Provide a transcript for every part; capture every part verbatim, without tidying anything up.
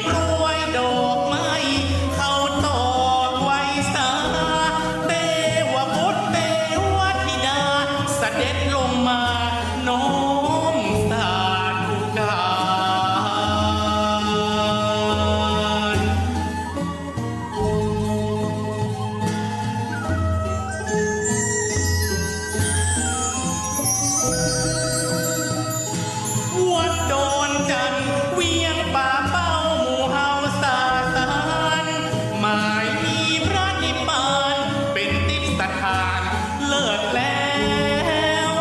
กล้วยดอกไม้ เขาตอกไว้สา เตวบุตรเตวธิดา เสด็จลงมาน้อมสาธุการ วัดดอนจันทน์ เวียงป่าเป้า หมู่เฮาสาสาร หมายมีพระนิพพาน เป๋นทิพย์สถาน เลิศแล้ว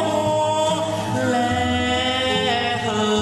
แลเหย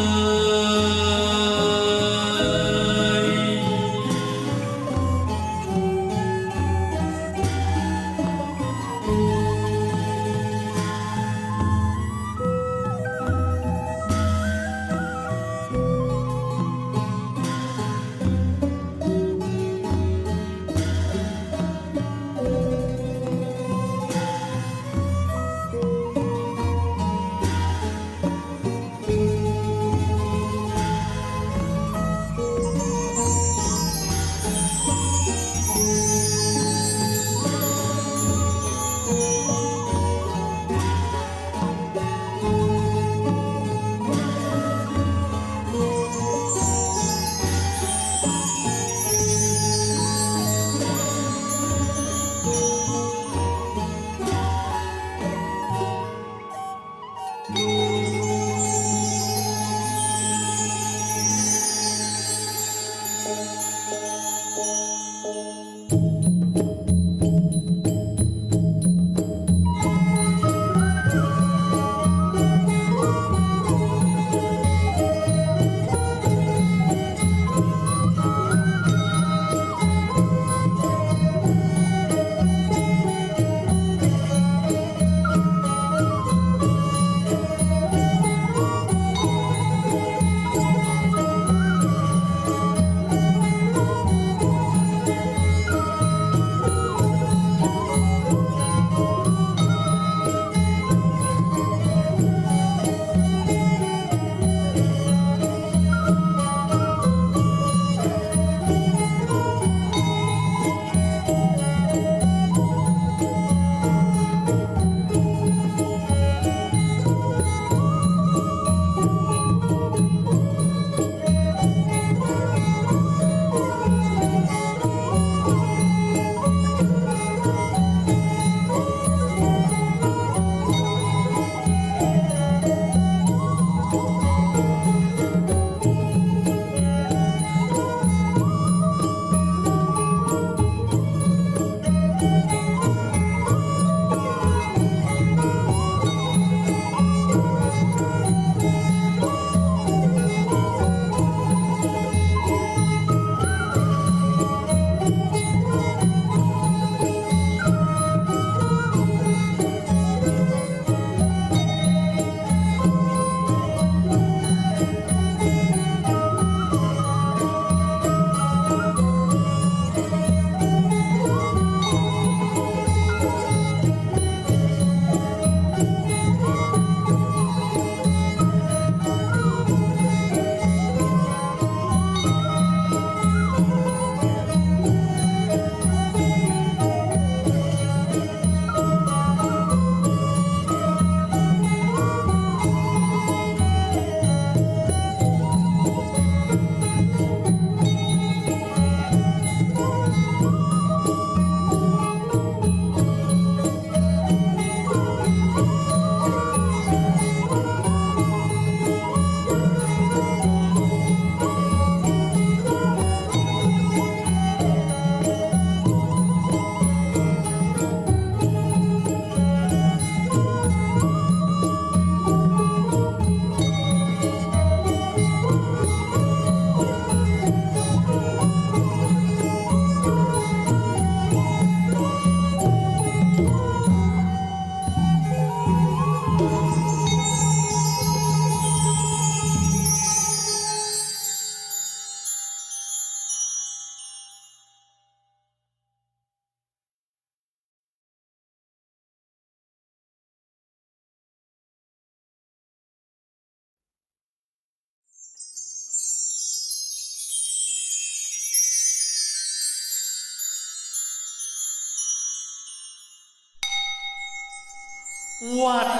วัด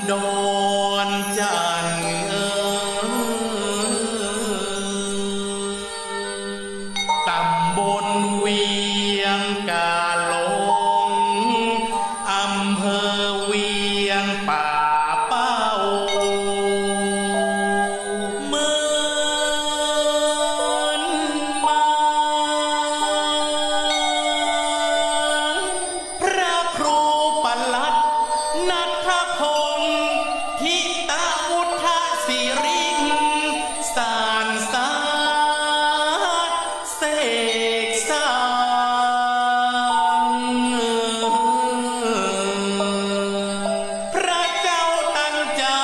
ดอนจั่นเอ๋ย ต๋ำบลเวียงกาหลง อำเภอเวียงป่าเป้า เมือนมา พระครูปลัดนัทพงษ์ ทิตะพุทธสิริ สานสาเสกสร้าง พระเจ้าตั้งใจ๋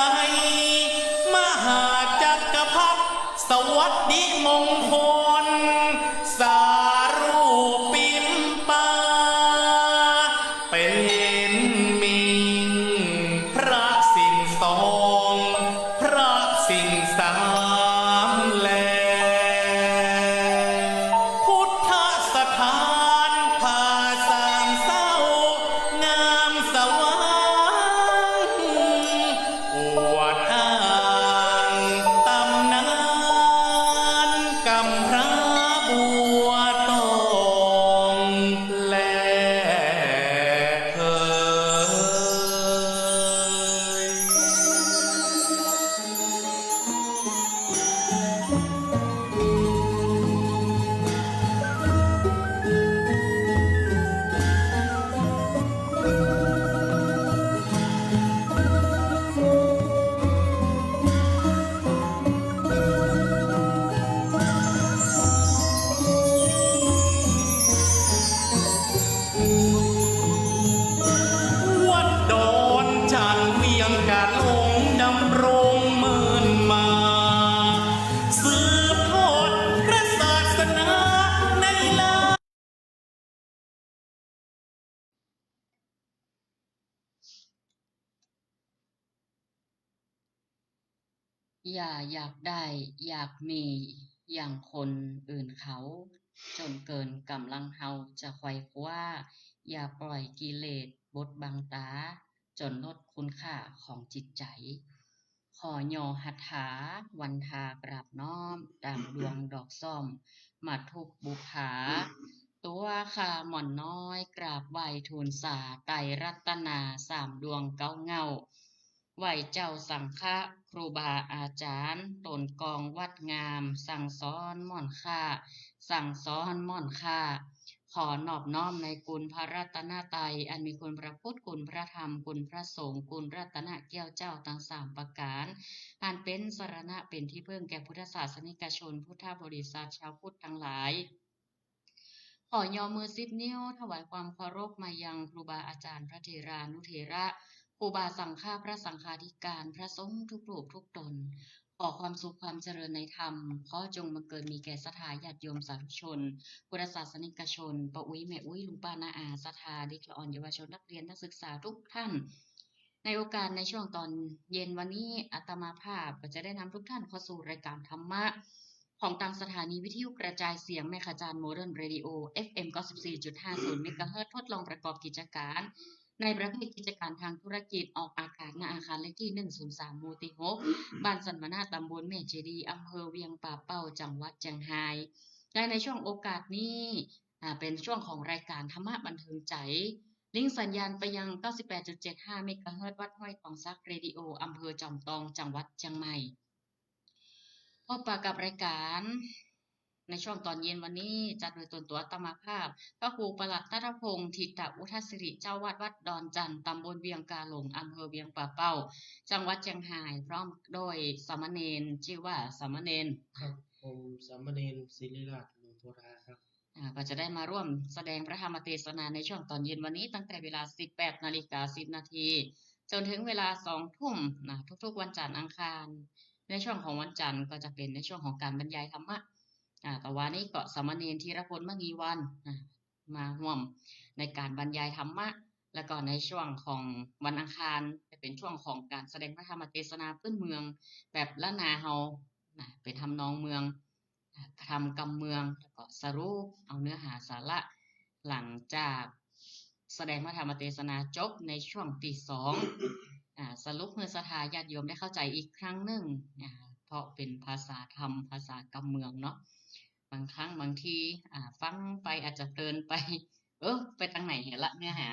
มหาจักรพรรดิ สวัสดิมงคล สารูปปิมปา เป๋นมิ่ง พระสิ่งสอง พระสิ่งสามแล พุทธสถานผาสามเศร้า งามสว่าง อวดอ้างตำนาน กำพร้าบัวตองแลเอ๋ย วัดดอนจั่นเวียงกาหลง ดำรงเมินมา สืบทอดพระศาสนาในลาว อย่าอยากได้อยากมีอย่างคนอื่นเขา จ๋นเกินก๋ำลังเฮาจะไขว่คว้า อย่าปล่อยกิเลสบดบังต๋า จ๋นลดคุณค่าของจิตใจ๋ ขอย่อหัตถาวันทากราบน้อม ต๋ามดวงดอกส้ม มาทุกบุปผา ตั๋วข้าหม่อนน้อย กราบไหว้ทูลสา ไตรรัตนาสามดวงเก๊าเหง้า ไหว้เจ้าสังฆะ ครูบาอาจ๋ารย์ ต๋นกองวัดงาม สั่งสอนหม่อนข้า สั่งสอนหม่อนข้า ขอนอบน้อมในคุณพระรัตนตรัย อันมีคุณพระพุทธ คุณพระธรรม คุณพระสงฆ์ คุณรัตนแก้วเจ้าตังสามประก๋าน อันเป๋นสรณะเป๋นตี้เปิ้งแก่พุทธศาสนิกชน พุทธบริษัท ชาวพุทธตังหลาย ขอย่อมือสิบนิ้ว ถวายความเคารพมายังครูบาอาจ๋ารย์ พระเถรานุเถระ ครูบาสังฆะ พระสังฆาธิการ พระสงฆ์ทุกรูปทุกต๋น ขอความสุขความเจริญในธรรม ขอจงบังเกิดมีแก่ศรัทธาญาติโยมสาธุชน พุทธศาสนิกชน ป้าอุ๊ยแม่อุ๊ย ลุงป้าน้าอา ศรัทธาเด็กละอ่อนเยาวชน นักเรียนนักศึกษาทุกท่าน ในโอกาสในช่วงต๋อนเย็นวันนี้ อาตมาภาพก็จะได้นำทุกท่านเข้าสู่รายการธรรมะ ของตางสถานีวิทยุกระจายเสียงแม่ขจาร Modern Radio เอฟเอ็ม เก้าสิบสี่จุดห้าศูนย์ เมกะเฮิรตซ์ ทดลองประกอบกิจการ ในประเภทกิจการทางธุรกิจ ออกอากาศ ณ อาคารเลขตี้ หนึ่งศูนย์สาม หมู่ตี้หก บ้านสันมะนา ตำบลแม่เจดีย์ อำเภอเวียงป่าเป้า จังหวัดเจียงฮาย และในช่วงโอกาสนี้ อ่า เป๋นช่วงของรายการธรรมะบันเทิงใจ๋ ลิงก์สัญญาณไปยัง เก้าสิบแปดจุดเจ็ดห้า เมกะเฮิรตซ์ วัดห้วยตองสัก เรดิโอ อำเภอจอมตอง จังหวัดเจียงใหม่ พบปะกับรายการ ในช่วงต๋อนเย็นวันนี้ จัดโดยตนตั๋วอาตมาภาพ พระครูปลัดนัทพงษ์ ถิตะอุทสิริ เจ้าวัดวัดดอนจั่น ตำบลเวียงกาหลง อำเภอเวียงป่าเป้า จังหวัดเจียงฮาย พร้อมโดยสามเณร จื้อว่าสามเณร ครับ ผมสามเณรศิริราช หลวงโพธาครับ อ่า ก็จะได้มาร่วมแสดงพระธรรมเทศนาในช่วงต๋อนเย็นวันนี้ ตั้งแต่เวลา สิบแปดนาฬิกาสิบนาที จ๋นเถิงเวลา สองทุ่ม นะ ทุกๆ วันจันทร์อังคาร ในช่วงของวันจันทร์ก็จะเป๋นในช่วงของการบรรยายธรรมะ อ่า แต่วันนี้ก็สามเณรธีรพล มณีวรรณ อ่า มาร่วมในการบรรยายธรรมะ แล้วก็ในช่วงของวันอังคารจะเป๋นช่วงของการแสดงพระธรรมเทศนาพื้นเมืองแบบล้านนาเฮา นะ เป๋นทำนองเมือง อ่า ทำกำเมือง แล้วก็สรุปเอาเนื้อหาสาระ หลังจากแสดงพระธรรมเทศนาจบในช่วงตี้สอง อ่า สรุปหื้อศรัทธาญาติโยมได้เข้าใจ๋อีกครั้งนึ่ง อ่า เพราะเป๋นภาษาธรรม ภาษากำเมืองเนาะ บางครั้งบางที อ่า ฟังไปอาจจะเพลินไป เออ ไปตางไหนเหียละเนื้อหา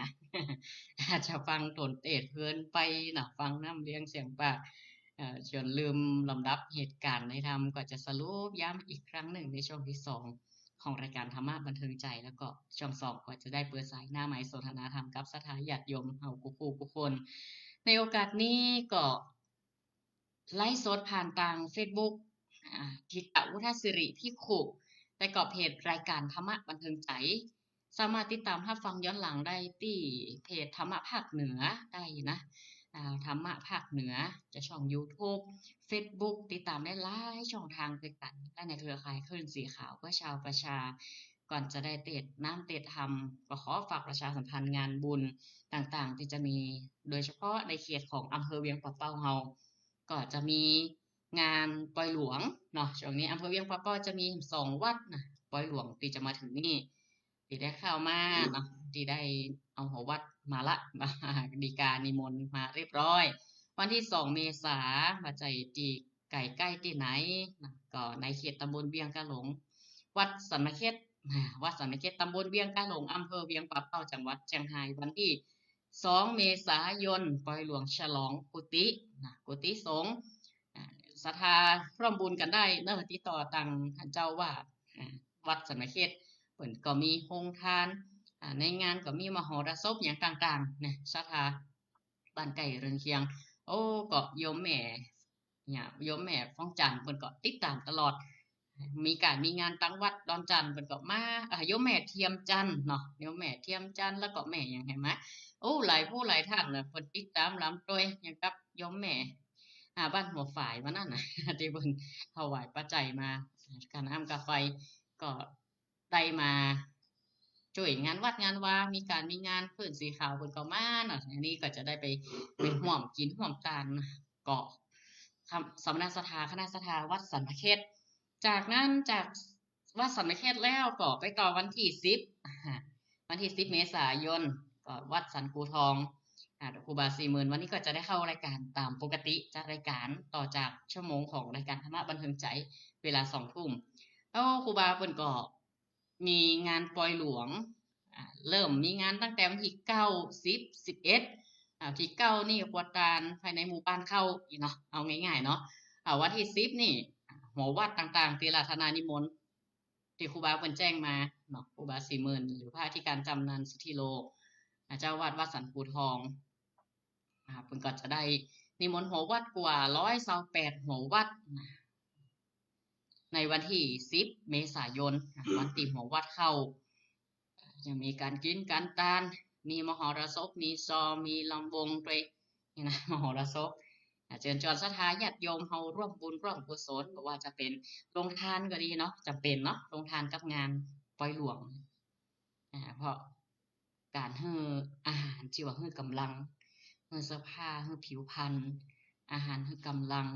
อาจจะฟังต๋นเตสน์เพลินไปเนาะ ฟังน้ำเลียงเสียงปาก เอ่อ จ๋นลืมลำดับเหตุก๋ารณ์ในธรรม ก็จะสรุปย้ำอีกครั้งนึ่งในช่วงตี้สองของรายก๋านธรรมะบันเทิงใจ๋ แล้วก็ช่วงสองก็จะได้เปิดสายหน้าไมค์สนทนาธรรมกับศรัทธาญาติโยมเฮากู้ๆ กู้คน ในโอกาสนี้ก็ ไลฟ์สดผ่านตางเฟซบุ๊ก อ่า ทิตะวุฒศิริภิกขุ และก็เพจรายก๋านธรรมะบันเทิงใจ๋ สามารถติดต๋ามฮับฟังย้อนหลังได้ตี้เพจธรรมะภาคเหนือได้นะ อ่า ธรรมะภาคเหนือ จะช่องยูทูบ เฟซบุ๊ก ติดต๋ามได้หลายช่องตางตวยกั๋น และในเครือข่ายคลื่นสีขาวเพื่อชาวประชา ก่อนจะได้เตสน์น้ำเตสน์ธรรม ก็ขอฝากประชาสัมพันธ์งานบุญต่างๆ ตี้จะมี โดยเฉพาะในเขตของอำเภอเวียงป่าเป้าเฮา ก็จะมีงานปอยหลวงเนาะ ช่วงนี้อำเภอเวียงป่าเป้าจะมีสองวัดนะ ปอยหลวงตี้จะมาเถิงนี่ ตี้ได้ข่าวมาเนาะ ตี้ได้เอาหัววัดมาละ ฎีกานิมนต์มาเรียบร้อย วันตี้สองเมษา บ่าใจ้ตี้ใก้ๆ ตี้ไหนนะ ก็ในเขตตำบลเวียงกาหลง วัดสันมะเข็ด อ่า วัดสันมะเข็ด ตำบลเวียงกาหลง อำเภอเวียงป่าเป้า จังหวัดเจียงฮาย วันตี้สองเมษายน ปอยหลวงฉลองกุฏินะ กุฏิสงฆ์ อ่า ศรัทธาร่วมบุญกั๋นได้เนาะ ติดต่อตางต้านเจ้าอาวาส อ่า วัดสันมะเข็ด เปิ้นก็มีโฮงทาน อ่า ในงานก็มีมหรสพหยังต่างๆ นะ ศรัทธาบ้านใก้เรือนเคียง โอ้ ก็โยมแม่ เนี่ย โยมแม่ฟ้องจันทน์เปิ้นก็ติดต๋ามตลอด มีก๋านมีงานตางวัดดอนจันทน์เปิ้นก็มา อ่า โยมแม่เทียมจันทน์เนาะ โยมแม่เทียมจันทน์ แล้วก็แม่หยังแหมมา โอ้ หลายผู้หลายต้านนะ เปิ้นติดต๋ามลำตวย อย่างกับโยมแม่ อ่า บ้านหัวฝายวันนั้นนะ ตี้เปิ้นถวายปัจจัยมา ก๋านน้ำก๋านไฟ ก็ ได้มาจ้วยงานวัดงานวา มีก๋านมีงาน คลื่นสีขาวเปิ้นก็มาเนาะ อันนี้ก็จะได้ไป ไปฮ่วมกิ๋นฮ่วมตานนะ ก็ สมณศรัทธา คณะศรัทธาวัดสันมะเข็ด จากนั้นจากวัดสันมะเข็ดแล้วก็ไปต่อวันตี้สิบ อ่า วันตี้สิบเมษายน ก็วัดสันกูทอง อ่า ครูบาสี่หมื่น วันนี้ก็จะได้เข้ารายก๋านต๋ามปกติ จัดรายก๋านต่อจากชั่วโมงของรายก๋านธรรมะบันเทิงใจ๋ เวลาสองทุ่ม แล้วครูบาเปิ้นก็ มีงานปอยหลวง อ่า เริ่มมีงานตั้งแต่วันตี้เก้า สิบ สิบเอ็ด อ่า ตี้เก้านี่กวาดตานภายในหมู่บ้านเข้าอี้เนาะ เอาง่ายๆ เนาะ อ่า วันตี้สิบนี่ อ่า หัววัดต่างๆ ตี้อาราธนานิมนต์ ตี้ครูบาเปิ้นแจ้งมาเนาะ ครูบาสี่หมื่น หรือพระอธิการจำนันสุทธิโล อ่า เจ้าอาวาสวัดสันกูทอง อ่า เปิ้นก็จะได้นิมนต์หัววัดกว่าร้อยซาวแปดหัววัดนะ ในวันตี้สิบเมษายน อ่า วันตี้หัววัดเข้า จะมีก๋านกิ๋นก๋านตาน มีมหรสพ มีซอ มีลำวงตวย นี่นะ มหรสพ อ่า เจิญจวนศรัทธาญาติโยมเฮาร่วมบุญร่วมกุศล บ่ว่าจะเป๋นโฮงตานก็ดีเนาะ จ๋ำเป๋นเนาะ โฮงตานกับงานปอยหลวง อ่า เพราะ ก๋านหื้ออาหารตี้ว่าหื้อก๋ำลัง หื้อเสื้อผ้า หื้อผิวพรรณ อาหารหื้อก๋ำลัง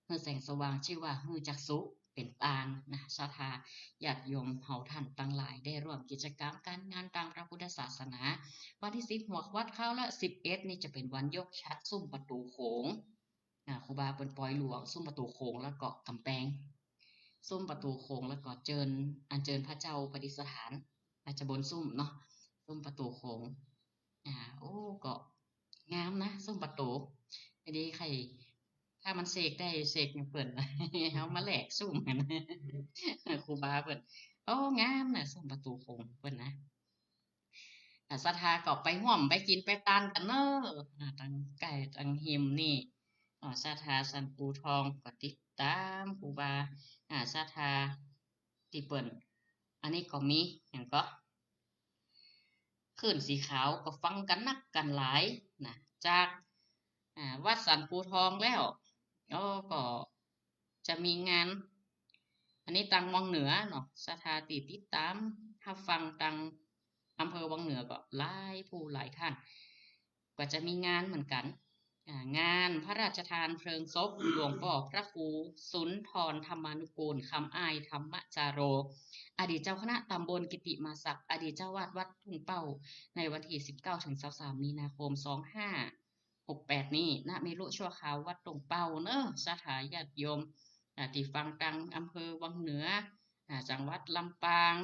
หื้อแสงสว่าง ตี้ว่าหื้อจักษุ เป๋นตานนะ ศรัทธาญาติโยมเฮาต้านตังหลาย ได้ร่วมกิจกรรมก๋านงานตางพระพุทธศาสนา วันตี้สิบหัววัดเข้า และสิบเอ็ดนี่จะเป๋นวันยกฉัตรซุ่มประตู๋โขง อ่า ครูบาเปิ้นปอยหลวง ซุ่มประตู๋โขง แล้วก็ก๋ำแปง ซุ่มประตู๋โขง แล้วก็เจิญ อัญเจิญพระเจ้าประดิษฐาน อาจจะบนซุ่มเนาะ ซุ่มประตู๋โขง อ่า โอ้ ก็งามนะ ซุ่มประตู๋ อันนี้ใค่ ถ้ามันเสกได้ เสกอย่างเปิ้น เฮามาแลกซุ่มกั๋น ครูบาเปิ้น โอ้ งามนะ ซุ่มประตู๋โขงเปิ้นนะ อ่า ศรัทธาก็ไปฮ่วมไปกิ๋นไปตานกั๋นเนาะ อ่า ตางใก้ตางฮิมนี่ อ่า ศรัทธาสันกูทองก็ติดต๋ามครูบา อ่า ศรัทธาตี้เปิ้น อันนี้ก็มี หยังก็ คลื่นสีขาวก็ฟังกั๋นนักกั๋นหลายนะ จาก อ่า วัดสันกูทองแล้ว แล้วก็ จะมีงาน อันนี้ตางวังเหนือเนาะ ศรัทธาตี้ติดต๋ามฮับฟังตางอำเภอวังเหนือก็หลายผู้หลายต้าน ก็จะมีงานเหมือนกั๋น อ่า งานพระราชทานเพลิงศพหลวงป้อพระครูสุนทรธรรมานุกูล คำอ้ายธรรมจาโร อดีตเจ้าคณะต๋ำบลกิติมาศักดิ์ อดีตเจ้าอาวาสวัดทุ่งเป้า ในวันตี้สิบเก้าถึงซาวสามมีนาคม สองห้า หกแปดนี้ ณ เมรุชั่วคราววัดต้งเป้าเนาะ ศรัทธาญาติโยม อ่า ตี้ฟังตางอำเภอวังเหนือ อ่า จังหวัดลำปาง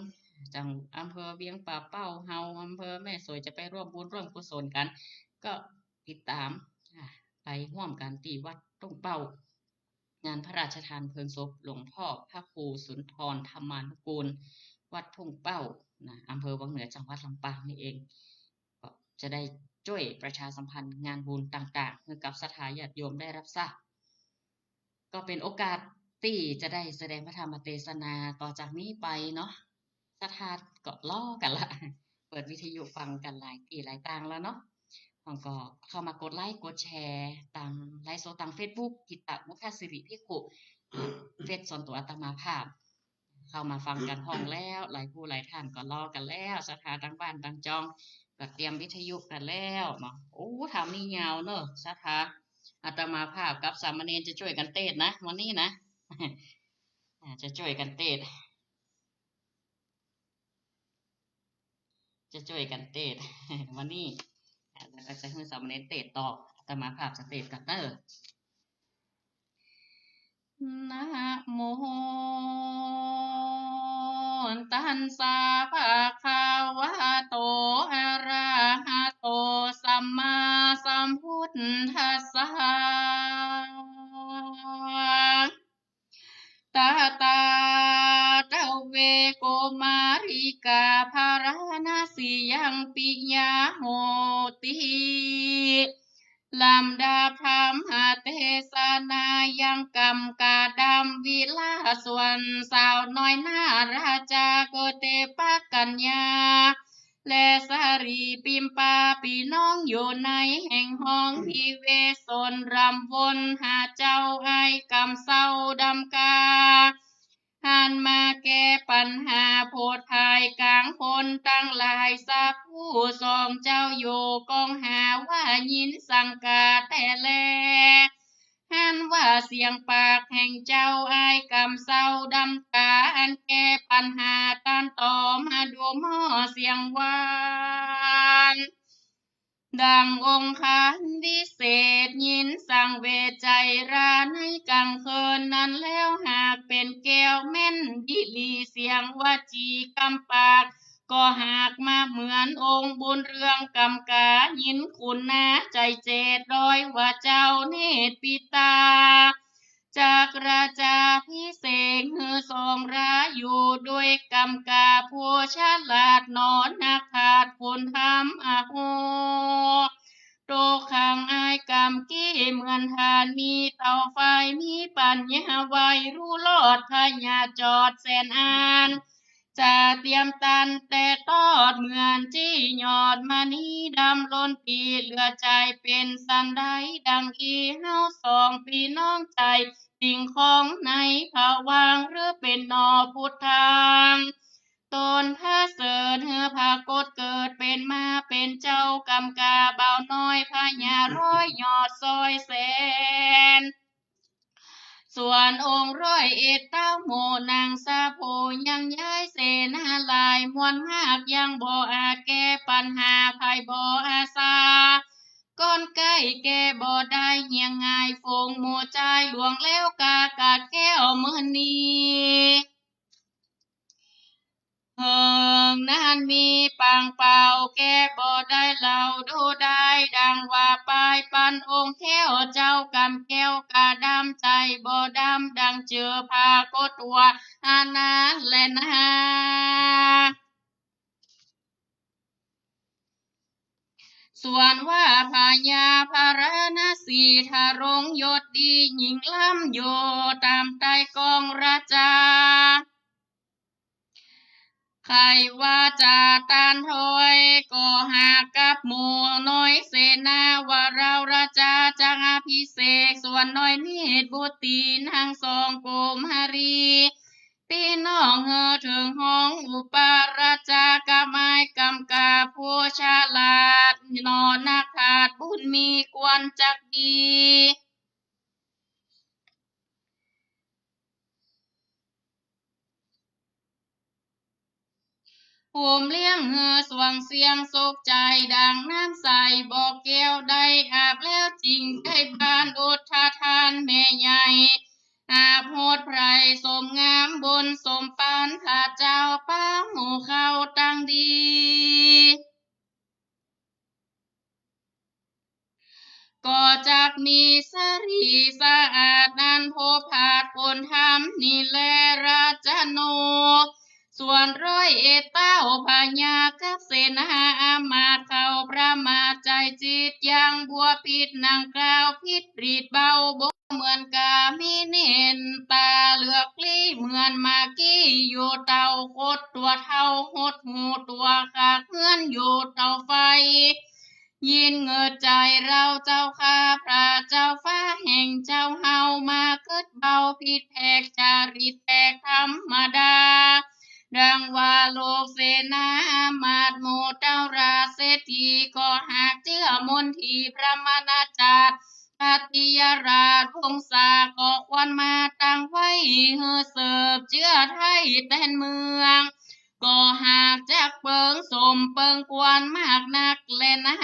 จัง อำเภอเวียงป่าเป้าเฮา อำเภอแม่สวย จะไปร่วมบุญร่วมกุศลกั๋น ก็ติดต๋าม อ่า ไปฮ่วมกั๋นตี้วัดต้งเป้า งานพระราชทานเพลิงศพหลวงพ่อพระครูสุนทรธรรมานุกูล วัดต้งเป้านะ อำเภอวังเหนือ จังหวัดลำปางนี่เอง ก็จะได้จ้วยประชาสัมพันธ์งานบุญต่างๆ หื้อกับศรัทธาญาติโยมได้ฮับทราบ ก็เป๋นโอกาสตี้จะได้แสดงพระธรรมเตสนาต่อจากนี้ไปเนาะ ศรัทธาก็รอกั๋นละ เปิดวิทยุฟังกั๋นหลายตี้หลายตางแล้วเนาะ แล้วก็เข้ามากดไลก์กดแชร์ตางไลฟ์สดตางเฟซบุ๊ก กิตตะมุขสิริภิกขุ เฟซส่วนตั๋วอาตมาภาพ เข้ามาฟังกั๋นพ่องแล้ว หลายผู้หลายท่านก็รอกั๋นแล้ว ศรัทธาตางบ้านตางจอง ก็เตรียมวิทยุกั๋นแล้วเนาะ โอ้ ถ้ามียาวเนาะ ศรัทธา อาตมาภาพกับสามเณรจะจ้วยกั๋นเตสน์นะ วันนี้นะ อ่า จะจ้วยกั๋นเตสน์ จะจ้วยกั๋นเตสน์ วันนี้ อ่า แล้วก็จะหื้อสามเณรเตสน์ต่อ อาตมาภาพจะเตสน์ก่อนเนาะ นะโม ตัสสะ ภะคะวะโต อะระหะโต สัมมาสัมพุทธัสสะ ตะตา ตะเว โกมาริกา ภาราณสียัง ปิยะโหติ ลำดับธรรมเตสนายัง ก๋ำกาดำวิลาศ ส่วนสาวน้อยนาราจา เกิดเตปะกัญญา และสาลีปิมปา ปี้น้องอยู่ในแห่งฮ้องวิเวสน รำวนหาเจ้าอ้ายก๋ำเซ้าดำกา หันมาแก้ปัญหาโผดภายก๋างคนตังหลาย สักผู้สองเจ้าอยู่ก้องหา ว่ายินสังกาแต๊แล หันว่าเสียงปากแห่งเจ้าอ้ายก๋ำเซ้าดำกา อันแก้ปัญหาต้านต่อมาดูหม้อเสียงหวาน ดังองค์คาวิเศษ ยินสังเวชใจ๋ราในก๋างคืนนั้นแล้ว หากเป๋นแก้วแม่นยิลี เสียงวจีกำปาก ก็หากมาเหมือนองค์บุญเรืองกำกา ยินคุณนาใจ๋เจต ร้อยว่าเจ้าเนตรปิตา จักราจาภิเษกหื้อสองราอยู่ ด้วยกำกาผู้ฉลาดหนอนักปราชญ์คุณธรรม อะโห ตกขังอ้ายก๋ำกี้เหมือนถ่าน มีเตาไฟ มีปัญญาไว ฮู้รอดพยาจอดแสนอัน จะเตรียมตันแต่ตอด เหมือนจี้หยอดมณีดำล้นปี เหลือใจ๋เป๋นสันใด ดังอี้เฮาสองปี้น้องใจ๋ติ่งข้องในภวังค์ หรือเป๋นหนอพุทธัง ตนพระเสริฐหื้อผากฏเกิดเป๋นมาเป๋นเจ้ากำกา บ่าวน้อยพญาร้อยยอดซอยแสน ส่วนองค์ร้อยเอ็ดเต้าโหมนางสะโพ ยังย้ายเสนาหลายมวลมาก ยังบ่อาจแก้ปัญหา ไผบ่อาสา ก้อนใก้แก้บ่ได้เหียงง่าย ฝูงหมู่จายหลวงแล้วกา กาดแก้วมื้อนี้ เหิงนานมีปางเป่า แก้บ่ได้เล่าดูได้ ดังว่าปายปันองค์แก้ว เจ้ากำแก้วกาดำใจ๋บ่ดำ ดังจื้อผากฏว่าอันนั้นแลนา ส่วนว่าพญาพาราณสี ทรงยศดียิ่งล้ำอยู่ ต๋ามใต้กองราจา ใค่ว่าจะต้านถอย ก็หากกับหมู่น้อยเสนา ว่าเราราจาจักอภิเษก ส่วนน้อยเนตรบุตรีนางสองกุมารี ปี้น้องเฮอเถิงฮ้องอุปราชา กะไม้กำกาผู้ฉลาด หนอนักปราชญ์บุญมีควรจักดี ภูมิเลี้ยงหื้อสว่างเสียงสุขใจ๋ ดั่งน้ำใสบ่อแก้ว ได้อาบแล้วจึงได้บาน อุททานแม่ใหญ่ อาบหดไพร่สมงาม บุญสมปาน พระเจ้าปาหมู่เข้าตังดี ก็จักมีสรีสะอาด อันโผพาดคุณธรรมนี้แล ราชโน ส่วนร้อยเอ็ดเต้าพญากับเสนาอามาตย์ เข้าประมาทใจ๋จิต ยังบ่ผิด นั่งกล่าวผิดปรีดเบา บ่เหมือนกามิเณร ต๋าเหลือกลี้ เหมือนหมากี้อยู่เต้าขด ตั๋วเฒ่าหดหู่ตั๋วขาก เหมือนอยู่เต้าไฟ ยินเหงือดใจ๋เราเจ้าข้า พระเจ้าฟ้าแห่งเจ้าเฮา มากึ๊ดเบาผิดแผก จาริตแปลกธรรมดา ดังว่าลูกเสนาอามาตย์ หมู่เต้าราชเศรษฐี ก็หากเจื้อมนต์ตี้พระมหาจักรพรรดิยราชวงศา ก็ควรมาตั้งไว้หื้อสืบเจื้อไท้แตนเมือง ก็หากจักเปิงสมเปิงควรมากนักแลนา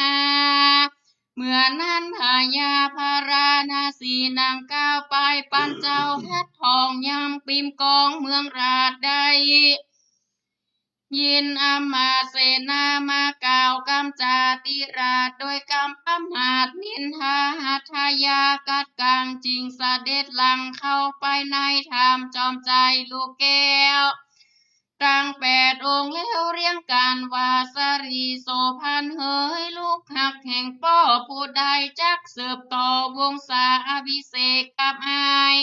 เมื่อนั้นพญาพาราณสี นั่งก้าวไปปันเจ้า ทัดท้องยำปิมกองเมืองราชได้ ยินอามาตย์เสนามากล่าวกำจาตี้ราช โดยกำประมาทนินทา หัตถยากัดกั๋ง จึงเสด็จหลังเข้าไปในถ้ำจอมใจ๋ลูกแก้ว ตังแปดองค์แล้วเรียงกั๋นว่า สรีโสภณเหย ลูกฮักแห่งป้อ ผู้ใดจักสืบต่อวงศาอภิเษกกับอ้าย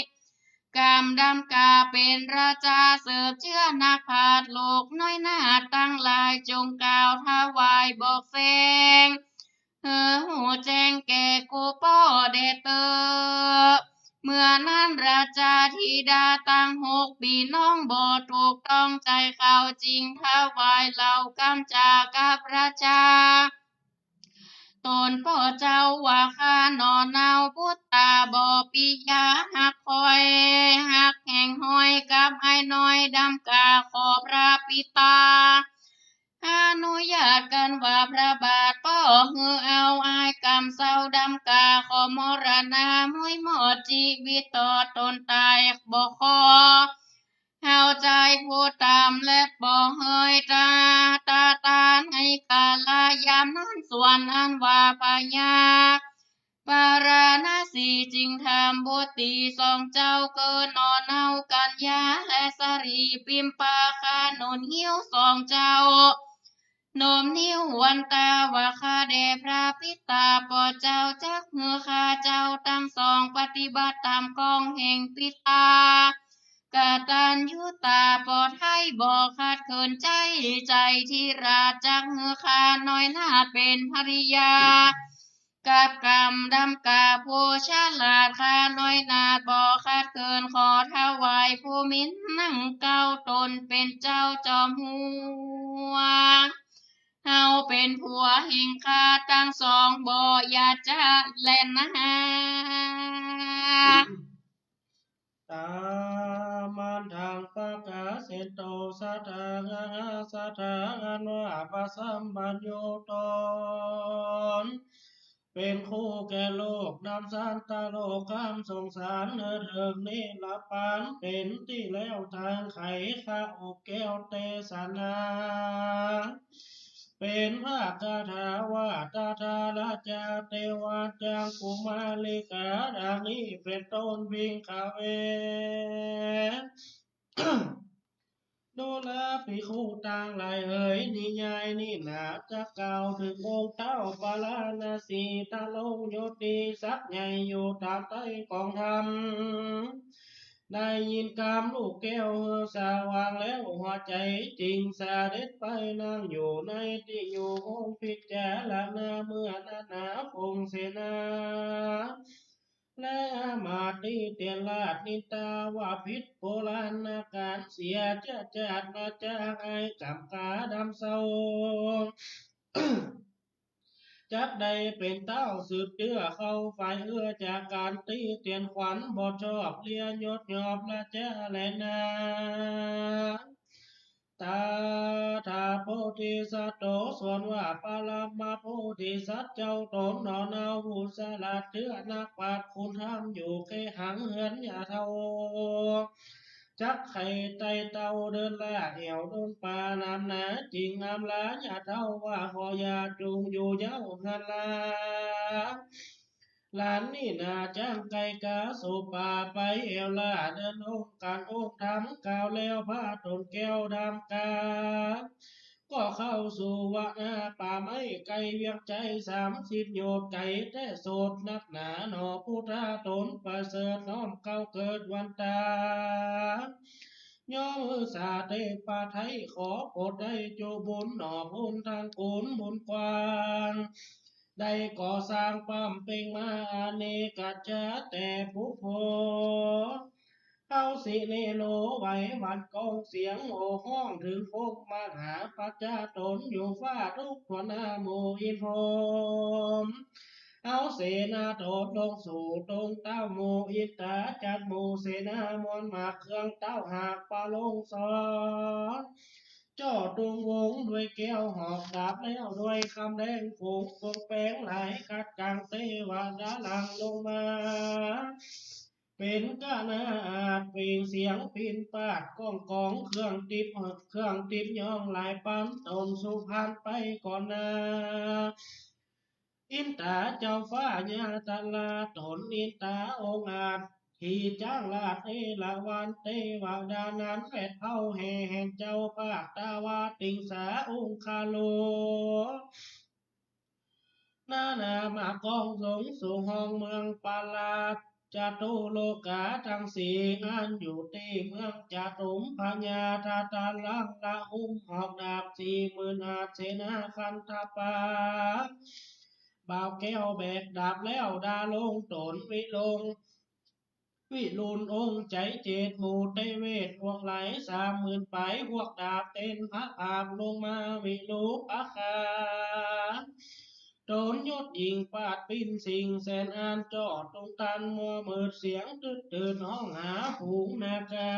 กำดำกาเป๋นราชา สืบเจื้อนักปราชญ์ลูกน้อยนาฏตังหลาย จงกล่าวถวายบอกแสง หื้อฮู้แจ้งแก่กู้ป้อแด่เต๊อะ เมื่อนั้นราชาธิดาตังหกปี้น้อง บ่ถูกต้องใจ๋เขา จึงถวายเหล่ากำจากับราชา ต๋นป้อเจ้าว่า ข้าหน่อเนาปุตตาบ่ปิยาฮักคอย ฮักแห่งฮอยกับอ้ายน้อยดำกา ขอพระปิตา อนุญาตกั๋นว่า พระบาทป้อหื้อเอาอ้ายกำเศร้าดำกา ขอมรณาม้วยหมดจีวิต ต๋นต๋ายบ่ขอ เฮาใจ๋ผู้ต่ำและบ่เหยต๋า ต๋าต๋าในกาละยามนั้น ส่วนอันว่าพญา พาราณสีจึงถามบุตรีสองเจ้า เกอหน่อเนากัญญาและสรีปิมปา ข้าหนุนหิ้วสองเจ้า โน้มนิ้วหวนต๋าว่า ข้าแด่พระปิตาป้อเจ้า จักหื้อข้าเจ้าตังสองปฏิบัติต๋ามกองแห่งปิตา กตัญญูต๋าป้อไท้ บ่ขัดเขินใจ๋ ใจ๋ธิราชจักหื้อข้าน้อยนาฏเป๋นภริยา กับกำดำกาผู้ฉลาด ข้าน้อยนาฏบ่ขัดเขิน ขอถวายภูมินทร์นั่งเก้า ต๋นเป๋นเจ้าจอมฮวง เฮาเป๋นผัวแห่งข้าตังสอง บ่อยากจะแลนา ตามันทังปะกาเสโต สัตถา สัตถา อันว่าพระสัมปัญญูต๋น เป๋นคู่แก่โลก นำสัตว์โลกข้ามสงสาร หื้อเถิงนิรปาน เป๋นตี้แล้วตางไข ข้าอกแก้วเตสนา เป๋นพระคาถาว่า ตถาราชาเตวาจังกุมาริกา ดังนี้เป๋นต้น ภิกขะเว ดูราภิกขุตังหลายเหย นิยายนี้นา จักกล่าวเถิงองค์เต้าปาราณสี ทรงอยู่ตี้ศักย์ใหญ่ อยู่ต๋ามใต้กองธรรม ได้ยินกำลูกแก้วหื้อสว่างแล้วหัวใจ๋ จึงเสด็จไปนั่งอยู่ในตี้อยู่ห้องพิจารณา เมื่อนั้นหนาพงเสนา และอามาตย์ตี้เตียนราชนินทาว่า ผิดโบราณกาลเสีย จะจาดมาจากอ้ายกำกาดำเศร้า จักได้เป๋นเต้าสืบเจื้อเข้าฝ่ายเอื้อ จากก๋านตี้เตียนขวัญบ่ชอบ เลียยศยอบราชาแลนา ตถาโพ ธิสัตโต ส่วนว่าปรมาโพธิสัตว์เจ้าต๋นหนอ นาวุสสะหะเตื้อนักปราชญ์คุณธรรมอยู่เกหังเฮือนหญ้าเฒ่า จักใค่ไต่เต้าเดินล่าแอ่วดงป่าหนามหนา จึงอำลาหญ้าเฒ่าว่า ขอหญ้าจุ่งอยู่เย้าเฮือนลา หลานนี้นาจ้างไก่ก๋าสู่ป่าไปแอ่วล่า เดินองค์ก๋านองค์ธรรมกล่าวแล้ว พระต๋นแก้วดำก๋า ก็เข้าสู่วนาป่าไม้ไกลเวียงไจสามสิบโยชน์ ไก๋แต๊โสดนักหนาหนอ พุทธะต๋นประเสริฐน้อมเกล้าเกิดวันตา ย่อมือสาเตปาไทยขอโปรดได้จุบุญหนอ พุนทางกูลบุญกว้าง ได้ก่อสร้างปั๊มเป่งมาอเนกจาแต๊ปุโพ เอาสิเนโรไหวหวั่นก้องเสียงโห่ฮ้องเถิงพรหมมหาปัจจาต๋นอยู่ฟ้าทุกทั่วหน้าหมู่อินทร์พรหม เอาเสนาต๋นลงสู่ตรงเต้าหมู่อินต๋า จัดหมู่เสนามวลมากเครื่องเต้าหากปะลงสอน จ่อตุงวงด้วยแก้วหอกดาบแล้วด้วยกำแดงฝูง ปงแป๋งหลายขัดกั๋งเตวดาหลั่งลงมา เป๋นกนาดเปล่งเสียงปินปาดก้องก๋อง เครื่องติบ เครื่องติบย้องหลายปันต๋นสุพรรณไปก่อนหน้า อินต๋าเจ้าฟ้าญาตราต๋นอินต๋าองอาจ หีจ้างราชเอราวัณเตวดานั้นแวดเผาแห่แห่งเจ้าภาคตาวาติงสาองคาโล นานามาก้องสงสู่ห้องเมืองปาราจตุโลกาตังสี่ อันอยู่ตี้เมืองจตุมพญาทาตาลังละหุ้มหอกดาบสี่หมื่นอาสเสนาคันธปา บ่าวแก้วแบกดาบแล้วดาลงต๋นวิลง วิรุณองค์ใจ๋เจตหมู่เตเวศพวกไหลสามหมื่นไป พวกดาบเต้นพระบาทลงมาวิรูปคา ต๋นยศยิ่งปาดปินสิ่งแสนอัน จ่อตรงตันมัวมืดเสียงตึดตื่นห้องหาฝูงนาคา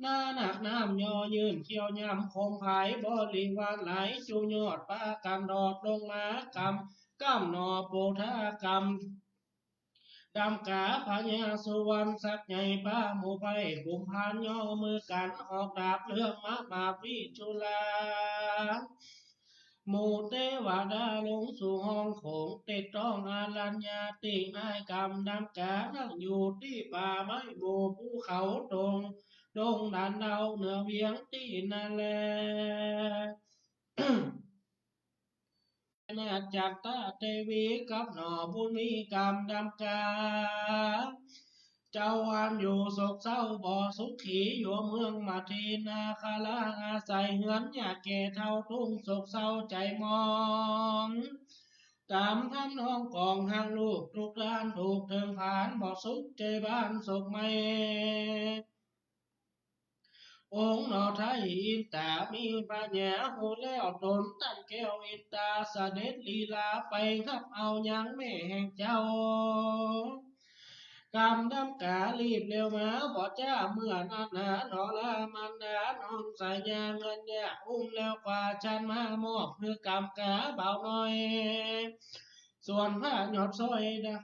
นานักน้ำย่อยื่นเขี้ยวย่ำคมผายบริวารหลาย จุยอดปากั๋นดอดลงมากำ กำหน่อโปธากำ ดำก๋าพญาสุวรรณศักดิ์ใหญ่พาหมู่ไพร่กุมภารย่อมือกั๋น หอกดาบเลื่อมมาบาบวิจุลา หมู่เตวดาลงสู่ห้องโขง เต็ดต้องอารัญญาติ อ้ายกำดำก๋านั่งอยู่ตี้ป่าไม้หมู่ภูเขาตรง ดงด่านดาวเหนือเวียงตี้นั่นแล นาจัตตาเตวีกับหน่อบุญมีกำดำก๋า เจ้าอันอยู่โศกเศร้าบ่สุขี อยู่เมืองมะเทนาคารา อาศัยเฮือนหญ้าแก่เฒ่า ตุ้งโศกเศร้าใจ๋หมอง ต๋ามทำนองของฮักลูกทุกข์ร้าน ถูกเถิงผานบ่สุขใจ๋บ้านโศกไหม้ องค์หน่อไท้อินต๋ามีปัญญาฮู้แล้วต๋น ต้านแก้วอินต๋าเสด็จลีลาไปฮับเอายังแม่แห่งเจ้า กำดำก๋ารีบเร็วมาบ่จ๊า เมื่อนั้นหนาหนอลามารดาน้องสายญา เงินยากอุ้มแล้วกว่าฉันมามอบ หื้อกำก๋าบ่าวน้อย ส่วนผ้ายอดสร้อยดา